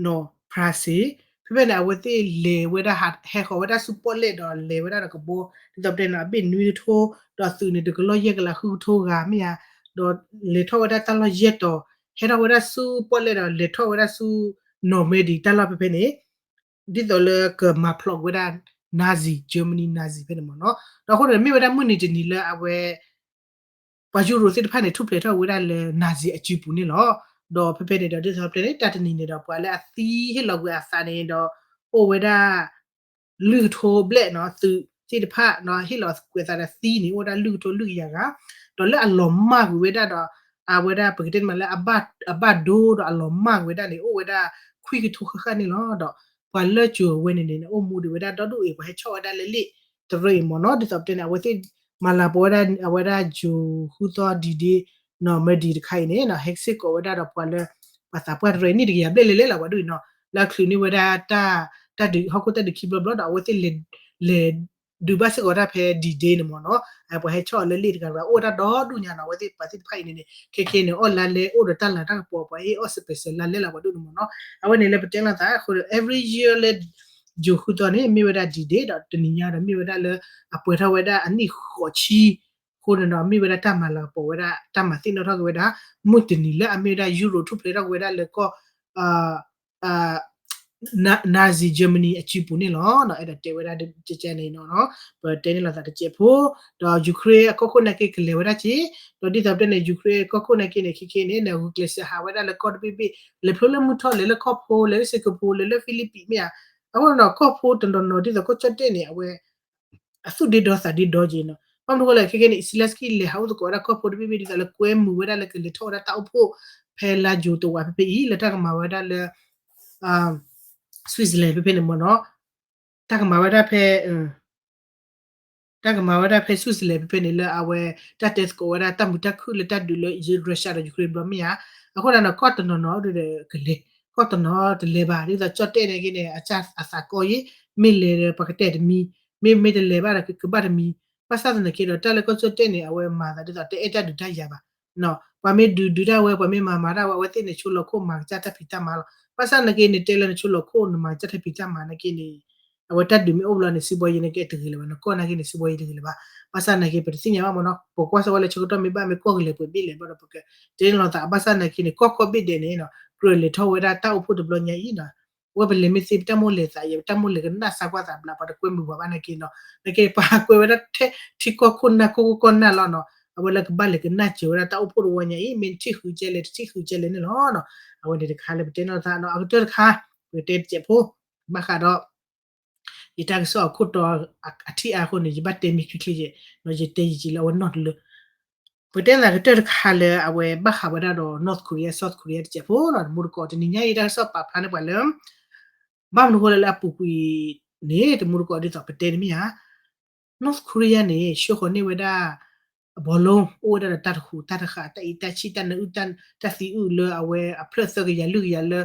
နီၤ ဖရၣ်စ့ၣ် ဖဲဖဲန့ၣ် အဝဲသ့ၣ်လဲၤဝဲဒၣ် ဟဲဃီၤဝဲဒၣ်ဆူပီၣ်လဲၣ်ဒီး လဲၤဝဲဒၣ်ဒီးကဘီ ဒ်သိးပတဲန့ၣ် အဘ့ၣ်နွံကထိ ဒီးသုးန့ၣ် တကလီၢ်ယဲၢ်ကလးဃုကထိဂၤမ့ၢ်ဧါ ဒီးလဲၤထီၣ်ဝဲဒၣ်တၢ်လီၢ်ယဲၢ်တီၤ ဟဲထီၣ်ဝဲဒၣ်ဆူပီၣ်လဲၣ်ဒီး လဲၤထီၣ်ဝဲဒၣ်ဆူ Normandy တၢ်လီၢ်ဖဲဖဲန့ၣ် ဒ်သိးလၢကမၤဖျိးကွံာ်ဝဲဒၣ် Nazi Germany Nazi ဖဲန့ၣ်မ့ၢ်နီၤ. ဒီးအဃိန့ၣ် မ့ၢ်ဝဲဒၣ်မုၢ်နံၤတနံၤလၢအဝဲ ပှၤယူရိၤသ့ၣ်တဖၣ်န့ၣ် ထူၣ်ဖျဲးထီၣ်ဝဲဒၣ်လၢ Nazi အစုပူၤန့ၣ်လီၤ. ဒီးဖဲဖဲန့ၣ်ဒီး ဒ်သိးပတဲန့ၣ် တၢ်တနံၤန့ၣ်ဒီး ပှၤလၢအသံဟ့ၣ်လီၤကွံာ်အသးန့ၣ်ဒီး အိၣ်ဝဲဒၣ် လွံၢ်ကထိဘျဲၣ်နီၤ သုးသ့ၣ်တဖၣ်နီၤ ဟ့ၣ်လီၤကွံာ်အသးဒီးသံန့ၣ် အိၣ်ဝဲဒၣ်လွံၢ်ကထိလွံၢ်ကယၤဂၤ ဒီးလၢအလီၤမၢ်ကွံာ်ဝဲဒၣ်ဒီး အဝဲဒၣ်ပကတဲမးလၢ အဘၣ်ဒိဒီးအလီၤမၢ်ကွံာ်ဝဲဒၣ်န့ၣ် အိၣ်ဝဲဒၣ် ခွံကထိဃၣ်ဃၣ်န့ၣ်လီၤ. ဒီးပှၤလၢကၠိၤဝဲန့ၣ်န့ၣ် အိၣ်မူဒံးဝဲဒၣ်ဒီဒူၣ်အံၤ ပှၤဟဲဆီၣ်ဝဲဒၣ်လၢလ့ၣ်တရၢအံၤမ့ၢ်နီၤ ဒ်သိးပတဲန့ၣ် အဝဲသ့ၣ်မၤလၤကပီၤဝဲဒၣ် အဝဲဒၣ်ယူၤဃုသီ D-Day Normandy တခါအံၤန့ၣ် ဟဲစ့ၢ်ကီးဝဲဒၣ်ဒီးပှၤလၢ ပှၤသးပှၢ်တရၢအံၤ နံၣ်တကယၤဘျဲၣ်လဲၣ်လဲၣ်လီၤ ပှၤဒ်အံၤနီၤ လၢအချုးန့ၢ်ဝဲဒၣ်တၢ် တၢ်ဒုးဟီၣ်ခိၣ်တၢ်ဒုးခံဘျီဘျီဒီး အဝဲသ့ၣ်လဲၤ လဲၤ ဒုးဘၣ်စ့ၢ်ကီးတၢ်ဖဲ D-Day န့ၣ်မ့ၢ်နီၤ, ပှၤဟဲဆီၣ်အီၤလၢလ့ၣ်တဂၤတဂၤ အိၣ်ဝဲဒၣ်ဒီဒူၣ်ညါနီၤ, အဝဲသ့ၣ်ပှၤသ့ၣ်တဖၣ်အံၤန့ၣ်န့ၣ် ခဲခဲန့ၣ် အီၣ်လါလဲအိၣ်ဒီးတၢ်လၤတၢ်ကပီၤ ပှၤဟ့ၣ်အီၣ် special လါလဲလီၤပှၤဒိၣ်န့ၣ်မ့ၢ်နီၤ, အဝဲန့ၣ်လၢပတဲလိာ်သးအဃိ every year လၢ June ဃုသီန့ၣ် မ့ၢ်ဝဲဒၣ် D-Day ဒီးတနံၤညါဒီးမ့ၢ်ဝဲဒၣ်လၢ အပှဲၤထီၣ်ဝဲဒၣ်အနံၣ်ဃိးဆံ အဃိန့ၣ်ဒီး မ့ၢ်ဝဲဒၣ်တၢ်မၤလၤကပီၤဝဲဒၣ် တၢ်မၤသ့ၣ်နီၣ်ထီၣ်က့ၤဝဲဒၣ် မုၢ်တနံၤလၢအမ့ၢ်ဝဲဒၣ် Euro ထူၣ်ဖျဲးထီၣ်က့ၤဝဲဒၣ်လၢကီၢ် Nazi Germany အစုပူၤန့ၣ်လီၤ. အဲၣ်ဒိးတဲဝဲဒၣ်ကဲကဲန့ၣ်နီၤ, ပတဲန့ၣ်လိာ်သးတစဲးဖိ, ဒီး Ukraine အကီၢ်ခိၣ်နာ်က့ကလဲၤဝဲဒၣ်က့, ဒီးဒ်သိးပတဲန့ၣ် Ukraine အကီၢ်ခိၣ်နာ်က့န့ၣ် ခဲခဲန့ၣ် ဂုာ်ကျဲးစၢးဟးဝဲဒၣ်လၢကီၢ်တဘ့ၣ်ဘ့ၣ်, လဲၤဖျိလၢမုၢ်ထီၣ် လဲၤလၢကီၢ်ဖိ လဲၤလၢ Singapore လဲၤလၢ Philippines မ့ၢ်ဧါ, အဃိဒီးကီၢ်ဖိတနီၤနီၤ ဒ်သိးကီၢ်ကၠီၣ်တဲၣ်န့ၣ် အဝဲ အသူၣ်ဒ့ဒီသးဒ့ဒီက့နီၤ. ဘၣ်မနုၤဃိလဲၣ် ခဲခဲန့ၣ် Zelenskyy လဲၤဟးအိၣ်သကိးဝဲဒၣ်ကီၢ်ဖိတဘ့ၣ်ဘ့ၣ် ဒ်သိးလၢကွဲမုာ်ဝဲဒၣ်လၢကလဲၤထီၣ်ဝဲဒၣ်တၢ်အိၣ်ဖှိၣ် ဖဲလါယူၤတဝာ်ဖဲဖဲအံၤ လၢတၢ်ကမၤဝဲဒၣ်လၢ Switzerland ဖဲဖဲန့ၣ်မ့ၢ်နီၤ, တၢ်ကမၤဝဲဒၣ်ဖဲ တၢ်ကမၤဝဲဒၣ်ဖဲ Switzerland ဖဲဖဲန့ၣ်လၢအဝဲ တၢ်တဲသကိးဝဲဒၣ်တၢ်မုာ်တၢ်ခုၣ်လၢတၢ်ဒုးလၢ Russia ဒီး Ukraine တဘျီမ့ၢ်ဧါ, အဃိသတးဒီး ကီၢ်တနီၤနီၤဒီးကလဲၤ, ကီၢ်တနီၤတလဲၤဘၣ် ဒ်သိးကၠီၣ်တဲၣ်န့ၣ်က့န့ၣ် အစၢ်အသးကီယ့ၣ်, မ့ၢ်လဲၤဒီးပှၤကတဲာ်တမံၤ, မ့ၢ်မ့ၢ်တလဲၤဘၣ်ဒီးကဘၣ်တမံၤ, ဘၣ်ဆၣ်သနာ်က့ဒီး တၢ်လၢကီၢ်ကၠီၣ်တဲၣ်န့ၣ် အဝဲမၤသးဒ်သိးတအဲၣ်တၢ်ဒုးတၢ်ယၤဘၣ်, ပှၤမ့ၢ်ဒုးဒုးတၢ်ဝဲ ပှၤမ့ၢ်မၤမၤတၢ်ဝဲ အဝဲသ့ၣ်န့ၣ် ဆိလီၤခိၣ်မၤကစၢ်တၢ်ဖံးတၢ်မၤလီၤ. ဘၣ်ဆၣ်သနာ်က့န့ၣ် တဲလၢနဆိလီၤခိၣ်နမၤကစၢ်တၢ်ဖံးတၢ်မၤနာ်က့န့ၣ် အဝဲတၢ်ဒုးမ့ၢ်အိၣ်ဘျီန့ၣ် စံးဘီယ့ၣ်နာ်က့တဂ့ၤလၢၤဘၣ်, နကီၢ်နာ်က့န့ၣ် စံးဘီယ့ၣ်တဂ့ၤလၢၤဘၣ်. ဘၣ်ဆၣ်သနာ်က့ ပတသ့ၣ်ညါဘၣ်မ့ၢ်နီၤ, ပကွၢ်စၢၤဝဲလၢဆၢကတီၢ်မ့ၢ်ဘၣ်မ့ၢ်ကီၢ်ကလဲၤပှဲၤဘ့ၣ်လဲၣ်ဘၣ်ဒီး ပကတဲန့ၣ်လိာ်သး, ဘၣ်ဆၣ်သနာ်က့န့ၣ် ကီၢ်ကီၢ်ဘ့ၣ်ဒဲးန့ၣ် ကြၢးလဲၤထီၣ်ဝဲဒၣ်တၢ်အိၣ်ဖှိၣ်တဘျီညါအံၤနီၤ, အဝဲပလဲၤမ့ၢ်သ့ပတၢ်မိၣ်လဲၤသးယဲ ပတၢ်မိၣ်လဲၤကနၣ်စၢ်ကွၢ်သးဘျါ ပှၤတကွဲမုာ်ပှၤဘၣ်နာ်က့နီၤ, နာ်က့ပှၤကွဲဝဲဒၣ်ထဲထံကီၢ်ခိၣ်နၢ်ကီၢ်ခိၣ်ကီၢ်နၢ်လီၤနီၤ, အဝဲလၢကဘၣ်လဲၤကနၣ်စၢၤဝဲဒၣ်တၢ်အိၣ်ဖှိၣ်တဝီညါအံၤ မ့ၢ်ထံၣ်ဃုကဲလဲၣ် တထံၣ်ဃုကဲလဲၣ်န့ၣ်လီၤနီၤ. အဝဲန့ၣ်တခါလၢပတဲန့ၣ်လိာ်သးနီၤ, အကတၢၢ်တခါ ပကတဲတစဲးဖိ ဘၣ်ဃးဒီး ယတၢ်ကစီၣ်အခိၣ်တီအထံၣ်အါအဃိန့ၣ် ယဘၣ်တဲမံၤချ့ချ့ယဲ, ယတဲယံာ်ကံာ်လၢအဝဲနီၢ်တလၢ ပတဲသးကတၢၢ်တခါလၢအဝဲဘၣ်ဃးဝဲဒၣ်ဒီး North Korea South Korea တစဲးဖိနီၤ, တမူတကိး တနံၤညါအံၤတၢ်ကစီၣ်ပာ်ဖျါန့ၢ်ပှၤလၢ ဘၣ်မနုၤဃိလဲၣ်လၢအပူၤကွံာ်န့ၣ် တမူတကိးဒ်သိးပတဲန့ၣ်မ့ၢ်ဧါ, North Korea န့ၣ် ဆှၢဃီၤန့ၢ်ဝဲဒၣ် အဘီလိ အိၣ်ဝဲဒၣ်ဒီးတၢ်တဃူးတၢ်တဃာ် တၢ်အံးတၢ်ဆံၣ် တၢ်နၢအုၣ် တၢ်သံအုၣ်လၢအဝဲအဖျၢၣ်သၢကယၤလွံၢ်ကယၤလၢ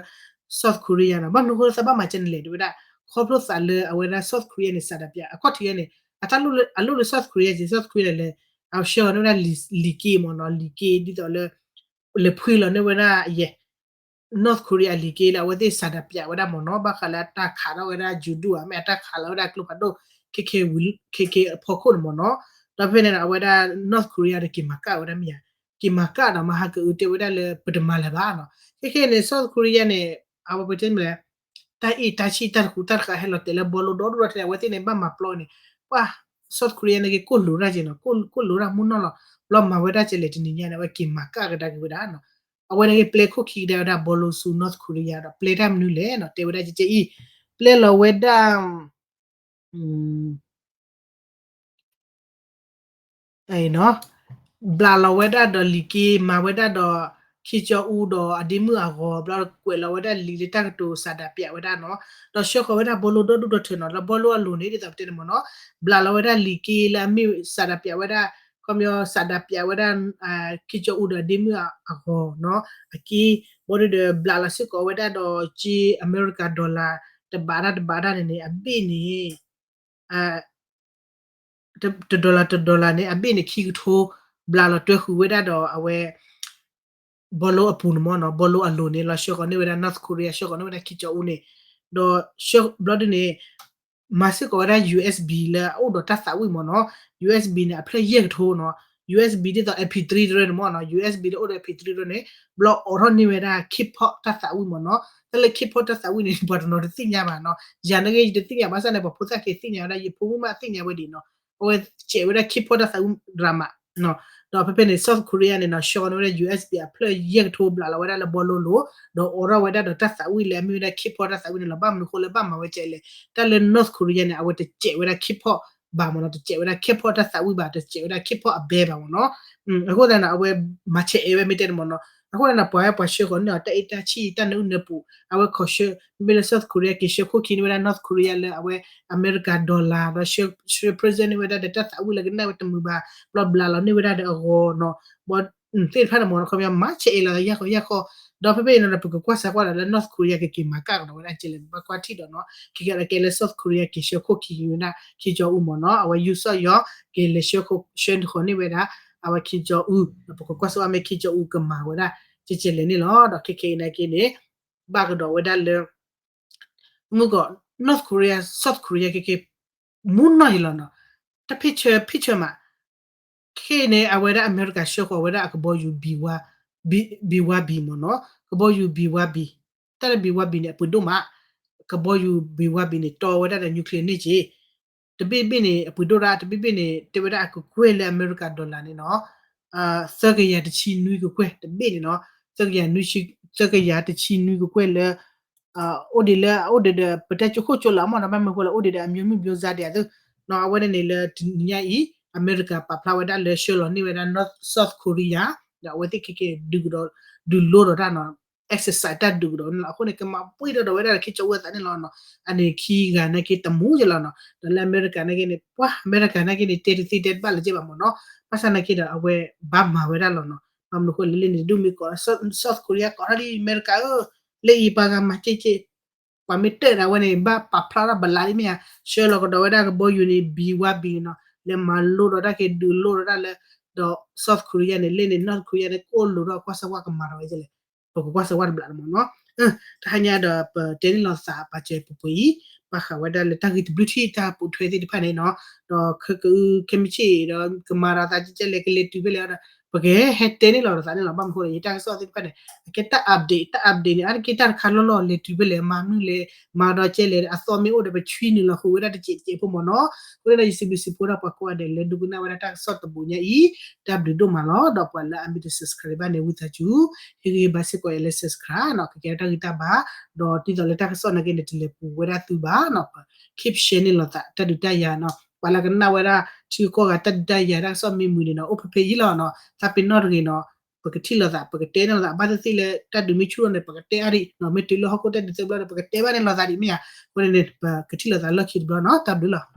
South Korea နီၤ, ဘၣ်မနုၤဃိလၢသးဘၣ်မၤကဲန့ၣ်လဲၣ် တဲဝဲဒၣ် ခီဖျိသးလၢအဝဲဒၣ် South Korea န့ၣ် စးဒးပၠး အခီၣ်ထံးယဲန့ၣ် အတၢ်လိၣ်လၢ အလိၣ်လၢ South Korea က့ South Korea လဲၣ် အဆှၢဃီၤန့ၢ်ဝဲဒၣ်လံာ်က့မ့ၢ်နီၤ, လံာ်က့ဒ်သိးလၢ လဲၤဖှံလီၤန့ၢ်ဝဲဒၣ်ယဲ North Korea အလံာ်က့လၢအဝဲသ့ၣ်စးဒးပၠးဝဲဒၣ်မ့ၢ်နီၤ, ဘၣ်ဃးလၢအတၢ်ခးထီၣ်ဝဲဒၣ် ယူၤဒူၣ်ဧါ မ့ၢ်အတၢ်ခးလီၤဝဲဒၣ်ကျိဖးဒိၣ် ခဲခဲဝံၤ ခဲခဲအဖီခိၣ်န့ၣ်မ့ၢ်နီၤ, ဒီးဖဲန့ၣ်ဒီး အဝဲဒၣ် North Korea ဒီးက့ၤမၤကၣ်ဝဲဒၣ်မ့ၢ်ဧါ, က့ၤမၤကၣ်ဒီးမၤဟးကအုးတဲဝဲဒၣ်လၢပတမၤလၢၤဘၣ်နီၤ, ခဲခဲန့ၣ် South Korea န့ၣ် အဝဲပတဲမ့ၢ်လဲၣ် တၢ်အံးတၢ်ဆံၣ်တၢ်တဃူးတၢ်တဃာ်ဟဲလီၤတဲာ်လၢဘီလိဒီဒူၣ်ဒီထၢန့ၣ် အဝဲသ့ၣ်န့ၣ် ဘၣ်မၤပျီန့ၣ် ပှၤ South Korea န့ၣ်က့ၤ ကိၣ်လိၤတၢ်က့နီၤ, ကိၣ်လိၤတၢ်မူနီၢ်လီၤ, ဘျီမၤဝဲဒၣ်ကဲလဲၣ်တနံၤညါန့ၣ် အဝဲက့ၤမၤကၣ်ကဒါက့ၤဝဲဒၣ်နီၤ, အဝဲန့ၣ်က့ၤပျဲခိၣ်ခံကဒါဝဲဒၣ်ဘီလိဆူ North Korea ဒီး ပျဲတၢ်မနုၤလဲၣ်နီၤ, တဲဝဲဒၣ်ကဲကဲအံၤ ပျဲလီၤဝဲဒၣ် ဘျးလီၤဝဲဒၣ်ဒီးလံာ်က့ မၤဝဲဒၣ်ဒီး ခ့ကၠီအူဒီးအဒ့မုၣ်အဂီၤ ဘျီကွဲးလီၤဝဲဒၣ်လံာ်လၢတၢ်ကတိၤစးဒးပၠးဝဲဒၣ်နီၤ, ဒီးဆှၢဃီၤဝဲဒၣ်ဘီလိဒီဒူၣ်ဒီထၢနီၤ, ဒီးဘီလိအလိၤန့ၣ် ဒ်သိးပတဲန့ၣ်မ့ၢ်နီၤ, ဘျးလီၤဝဲဒၣ်လံာ်က့လၢအမ့ၢ်စးဒးပၠးဝဲဒၣ် ခီပညီစးဒးပၠးဝဲဒၣ် ခ့ကၠီအူဒီးအဒ့မုၣ်အဂီၤနီၤ, အက့ ဘီဒုဒီးဘျးလီၤစ့ၢ်ကီးဝဲဒၣ်ဒီး က့ America dollar တဘးတၢ်တဘးတၢ်န့ၣ်န့ၣ် အဘ့ၣ်န့ၣ် တ dollar တ dollar န့ၣ် အဘ့ၣ်န့ၣ်ခံကထိ ဘျးလီၤတွဲဃုာ်ဝဲဒၣ်ဒီးအဝဲ ဘီလိအပူၤန့ၣ်မ့ၢ်နီၤ, ဘီလိအလိၤန့ၣ်လီၤ ဆှၢဃီၤန့ၢ်ဝဲဒၣ် North Korea ဆှၢဃီၤန့ၢ်ဝဲဒၣ် Kim Jong Un န့ၣ်, ဒီးဘျီဒုန့ၣ် မၤစ့ၢ်ကီးဝဲဒၣ် ယူၢ်အ့ၣ်ဘံၣ် လၢအအိၣ်ဒီးတၢ်သးဝံၣ်မ့ၢ်နီၤ, ယူၢ်အ့ၣ်ဘံၣ် န့ၣ် အဖျၢၣ်ယဲၢ်ကထိနီၤ, ယူၢ်အ့ၣ်ဘံၣ် ဒ်သိး MP three တရၢန့ၣ်မ့ၢ်နီၤ, ယူၢ်အ့ၣ်ဘံၣ် လၢအိၣ်ဒီး MP three တရၢန့ၣ် ဘျီအိးထီၣ်န့ၢ်ဝဲဒၣ် K-pop တၢ်သးဝံၣ်မ့ၢ်နီၤ, တၢ်လၢ K-pop တၢ်သးဝံၣ်န့ၣ် ပှၤတနီၤတသ့ၣ်ညါဘၣ်နီၤ, ယၤန့ၣ်ဂ့ၤ ယတသ့ၣ်ညါဘၣ်ဆၣ်န့ၣ် ပှၤဖိသၣ်က့ၤသ့ၣ်ညါဝဲဒၣ် ယဖိမုၣ်မးသ့ၣ်ညါဝဲဒၣ်နီၤ, အဝဲစဲးဝဲဒၣ် K-pop တၢ်သးဝံၣ် drama နီၤ, ဒီးဖဲဖဲန့ၣ် South Korea န့ၣ်နီၤ ဆှၢန့ၢ်ဝဲဒၣ် ယူၢ်အ့ၣ်ဘံၣ် အဖျၢၣ်ယဲၢ်ကထိဘျးလီၤဝဲဒၣ်လၢဘီလိလိၤ, ဒီးအိးထီၣ်ဝဲဒၣ်ဒီးတၢ်သးဝံၣ်လၢအမ့ၢ်ဝဲဒၣ် K-pop တၢ်သးဝံၣ်န့ၣ်လီၤ, ဘၣ်မနုၤဃိလၢဘၣ်မၤဝဲကဲလဲၣ်, တၢ်လၢ North Korea န့ၣ် အဝဲတစဲးဝဲဒၣ် K-pop ဘၣ်မ့ၢ်နီၤ, တစဲးဝဲဒၣ် K-pop တၢ်သးဝံၣ်ဘၣ်, တစဲးဝဲဒၣ် K-pop အဘဲဘၣ်မ့ၢ်နီၤ, အဃိသတးန့ၣ် အဝဲမၤဆဲးအဲၣ်ဝဲမ့ၢ်တဲန့ၣ်မ့ၢ်နီၤ, အဃိသတးန့ၣ် ပှၤဝဲပှၤဆှၢဃီၤန့ၢ်အီၤ တၢ်အ့ၣ်တၢ်ဆံၣ်တၢ်နၢအုၣ်နၢပူၤ အဝဲခီဆှၢ, မ့မ့ၢ်လၢ South Korea က့ၤဆှၢခိၣ်ခံန့ၢ်ဝဲဒၣ် North Korea လၢအဝဲ America dollar ဒီးဆှၢ present န့ၢ်ဝဲဒၣ်ဒီးတၢ်သးဝံၣ်လၢကနၣ်ဝဲတမုာ်ဘၣ်, ဘျီဘျးလီၤန့ၢ်ဝဲဒၣ်ဒီးအဂီၤနီၤ, ဘျီ သ့ၣ်တဖၣ်န့ၣ်မ့ၢ်နီၤ ခီပညီမၤဆဲးအ့ၣ်လီၤသးယၢ်ဃီယၢ်ဃီ, ဒီးဖဲဖဲအံၤနီၤဒီး ပကကွၢ်စၢၤကွၢ်ဒီးလၢ North Korea ကက့ၤမၤကၣ်ကဒီးဝဲဒၣ်ကဲလဲၣ်န့ၣ် ဘၣ်ကွၢ်ထံၣ်ဒီးနီၤ ခဲကဲဒီးကဲလၢ South Korea က့ၤဆှၢခိၣ်ခံက့ၤဝဲဒၣ် Kim Jong Un မ့ၢ်နီၤ အဝဲယူၢ်စီၣ်ယီၤ က့ၤလဲၤဆှၢဃီၤန့ၢ်ဝဲဒၣ် အဝဲ Kim Jong Un ဒီးပကကွၢ်စၢၤကွၢ်မ့ၢ် Kim Jong Un ကမၤဝဲဒၣ် ကဲကဲလဲၣ်န့ၣ်လီၤ. ဒီးခဲကဲအံၤနာ်က့န့ၣ် ဘၣ်ကဒီးဝဲဒၣ်လၢ မုၢ်ကီး North Korea South Korea ခဲကဲ မူနီၢ်အံၤလီၤနီၤ တၢ်ဖ့ၣ်ဆၢဖ့ၣ်ဆၢမး ခဲအံၤန့ၣ် အဝဲဒၣ်အမဲရကၤဆှၢဃီၤဝဲဒၣ်အကဘီယူၤ B one B မ့ၢ်နီၤ ကဘီယူၤ B one B တၢ်လၢ B one B န့ၣ် အပှ့ၤဒိၣ်မး ကဘီယူၤ B one B န့ၣ် တီဝဲဒၣ်ဒီး nuclear န့ၢ်က့ တဘ့ၣ်ဘ့ၣ်န့ၣ် အပှ့ၤဒိၣ်ဒၣ် တဘ့ၣ်ဘ့ၣ်န့ၣ် တဲဝဲဒၣ်အကကွဲၢ်လၢအမဲရကၤ dollar န့ၣ်နီၤ သၢကယၤတဆံနွံကကွဲၢ် တဘ့ၣ်န့ၣ်နီၤ သၢကယၤ သၢကယၤတဆံနွံကကွဲၢ်လၢ အိၣ်ဒံးလၢ အိၣ်ဒံးဒီး ပတဲကၠိခိၣ်ကၠိလီၤမ့ၢ်နီၤ ဘၣ်မနုၤဃိလၢအိၣ်ဒံးဒီးအမျိုးမျိုးမျိုးစားဒံးအသိးနီၤ အဝဲန့ၣ်န့ၣ်လၢတနံၤညါအံၤ အမဲရကၤပာ်ဖျါဝဲဒၣ်လၢဆှၢလီၤန့ၢ်ဝဲဒၣ် North South Korea ဒီးအဝဲသ့ၣ်ခဲကဲဒုးကဒီး ဒုးလိဒီးတၢ်နီၤ exercise တၢ်ဒုးကဒီးန့ၣ်လီၤ. အဃိန့ၣ် ကမၤပှ့ၤဒီးဒီးဝဲဒၣ်ဒီး Kim Jong Un အသးန့ၣ်လီၤနီၤ အန့ၣ်ခံဂၤနာ်က့တမူယဲလီၤနီၤ ဒီးလၢအမဲရကၤနာ်က့န့ၣ် ပှၤအမဲရကၤနာ်က့န့ၣ် တဲတသ့တဲတဘၣ်လၢၤဘၣ်မ့ၢ်နီၤ ဘၣ်ဆၣ်နာ်က့ဒီးအဝဲဘၣ်မၤဝဲဒၣ်လီၤနီၤ ဘၣ်မနုၤဃိလၢလၢန့ၣ် ဒုးမ့ၢ်ကိး South Korea ကိးထီၣ်လံ အမဲရကၤဧၢ လၢအံၤပှၤဂၤမၤက့က့ ပှၤမ့ၢ်တဲဒီးအဝဲန့ၣ် ဘၣ်ပာ်ဖျါထီၣ်ဘလးလံမ့ၢ်ဧါ ဆှၢလီၤကဒီးဝဲဒၣ်ကဘီယူၤန့ၣ် B one B နီၤ လဲၤမၤလိဒီးတၢ်က့ၤဒုးလိဒီးတၢ်လၢ ဒီး South Korea န့ၣ် လၢန့ၣ် North Korea န့ၣ် ကိၢ်လိာ်ဒီးကွၢ်စၢၤကွၢ်ကမၤထီၣ်ဝဲကဲလဲၣ် ပကကွၢ်စၢၤကွၢ်တဘျီန့ၣ်မ့ၢ်နီၤ တဟါညါဒီးပတဲန့ၣ်လီၤသးပာ်စၢၤပှဲၤပှဲၤအံၤ ဘၣ်ဃးဝဲဒၣ်လၢတၢ်ဂ့ၢ်တဘျုးထံၣ်တၢ်ပိာ်ထွဲသ့ၣ်တဖၣ်န့ၣ်နီၤ ဒီးခဲကအုခဲမုၢ်ဆ့ၣ်ဒီး ကမၤဒီးသးကဲကဲလဲၣ် ကလဲၤတုၤဖဲလဲၣ်ဒီး ပကဟဲတဲန့ၣ်လီၤဒီးသးန့ၣ်လီၤ ဘၣ်မနုၤဃိဒီး ယတၢ်ကစီၣ်သ့ၣ်တဖၣ်န့ၣ် အကဲတၢ် update တၢ် update န့ၣ် အါတက့ၢ်တၢ်တခါလီၢ်လီၢ်လဲၤတုၤဖဲလဲၣ် မၤမနုၤလဲၣ် မၤဒီးကဲလဲၣ် အသီမ့ၢ်အိၣ်ဒီးပဆွံနုာ်လီၤဃုာ်ဝဲဒၣ်တစဲးတစဲးဖိမ့ၢ်နီၤ အဃိန့ၣ်ဒီးယစံးဘျုးစံးဖှိၣ်ဒၣ်ပှၤကိးဂၤဒဲးလၢဒိကနၣ်ဝဲဒၣ်တၢ်ကစီၣ်တဘိညါအံၤ တၢ်ဘျုးဒိၣ်မးလီၤ ဒီးပှၤလၢအမ့ၢ်တ subscribe ဘၣ်န့ၣ် ဝံသးစူၤ ဟ့ၣ်ဂံၢ်ဟ့ၣ်ဘါစ့ၢ်ကီးယၤလၢ subscribe နီၤ ကကဲထီၣ်တၢ်ဂံၢ်တၢ်ဘါ ဒီးဒ်သိးလၢတၢ်ကစီၣ်နာ်က့န့ၣ် တလဲၤပူၤဝဲဒၣ်သုဘၣ်နီၤ keep share န့ၣ်လီၤသး တၢ်ဒုးတၢ်ယၤနီၤ ပှၤလၢကနၣ်ဝဲဒၣ် ထံကီၢ်ဂၤတၢ်ဒုးတၢ်ယၤတၢ်ကစီၣ်မ့ၢ်မုာ်န့ၣ်နီၤ အိၣ်ဖဲဖဲအံၤလီၤနီၤ သးပ့ၤနီၣ်တဂ့ၤနီၤ ပကထံၣ်လိာ်သး ပကတဲန့ၣ်လိာ်သး ဘၣ်သ့ၣ်သ့ၣ်လၢတၢ်ဒုးမ့ၢ်ဆူၣ်ထီၣ်န့ၣ် ပကတဲအါဒံးနီၤ မ့ၢ်တုၤလၢဟီၣ်ခိၣ်တၢ်ဒုးသၢဘျီန့ၣ် ပကတဲဘၣ်န့ၣ်လိာ်သးဒံးမ့ၢ်ဧါ အဃိန့ၣ်န့ၣ် ပကထံၣ်လိာ်သးလီၢ်ခံတဘျီနီၤ တၢ်ဘျုးလီၤ.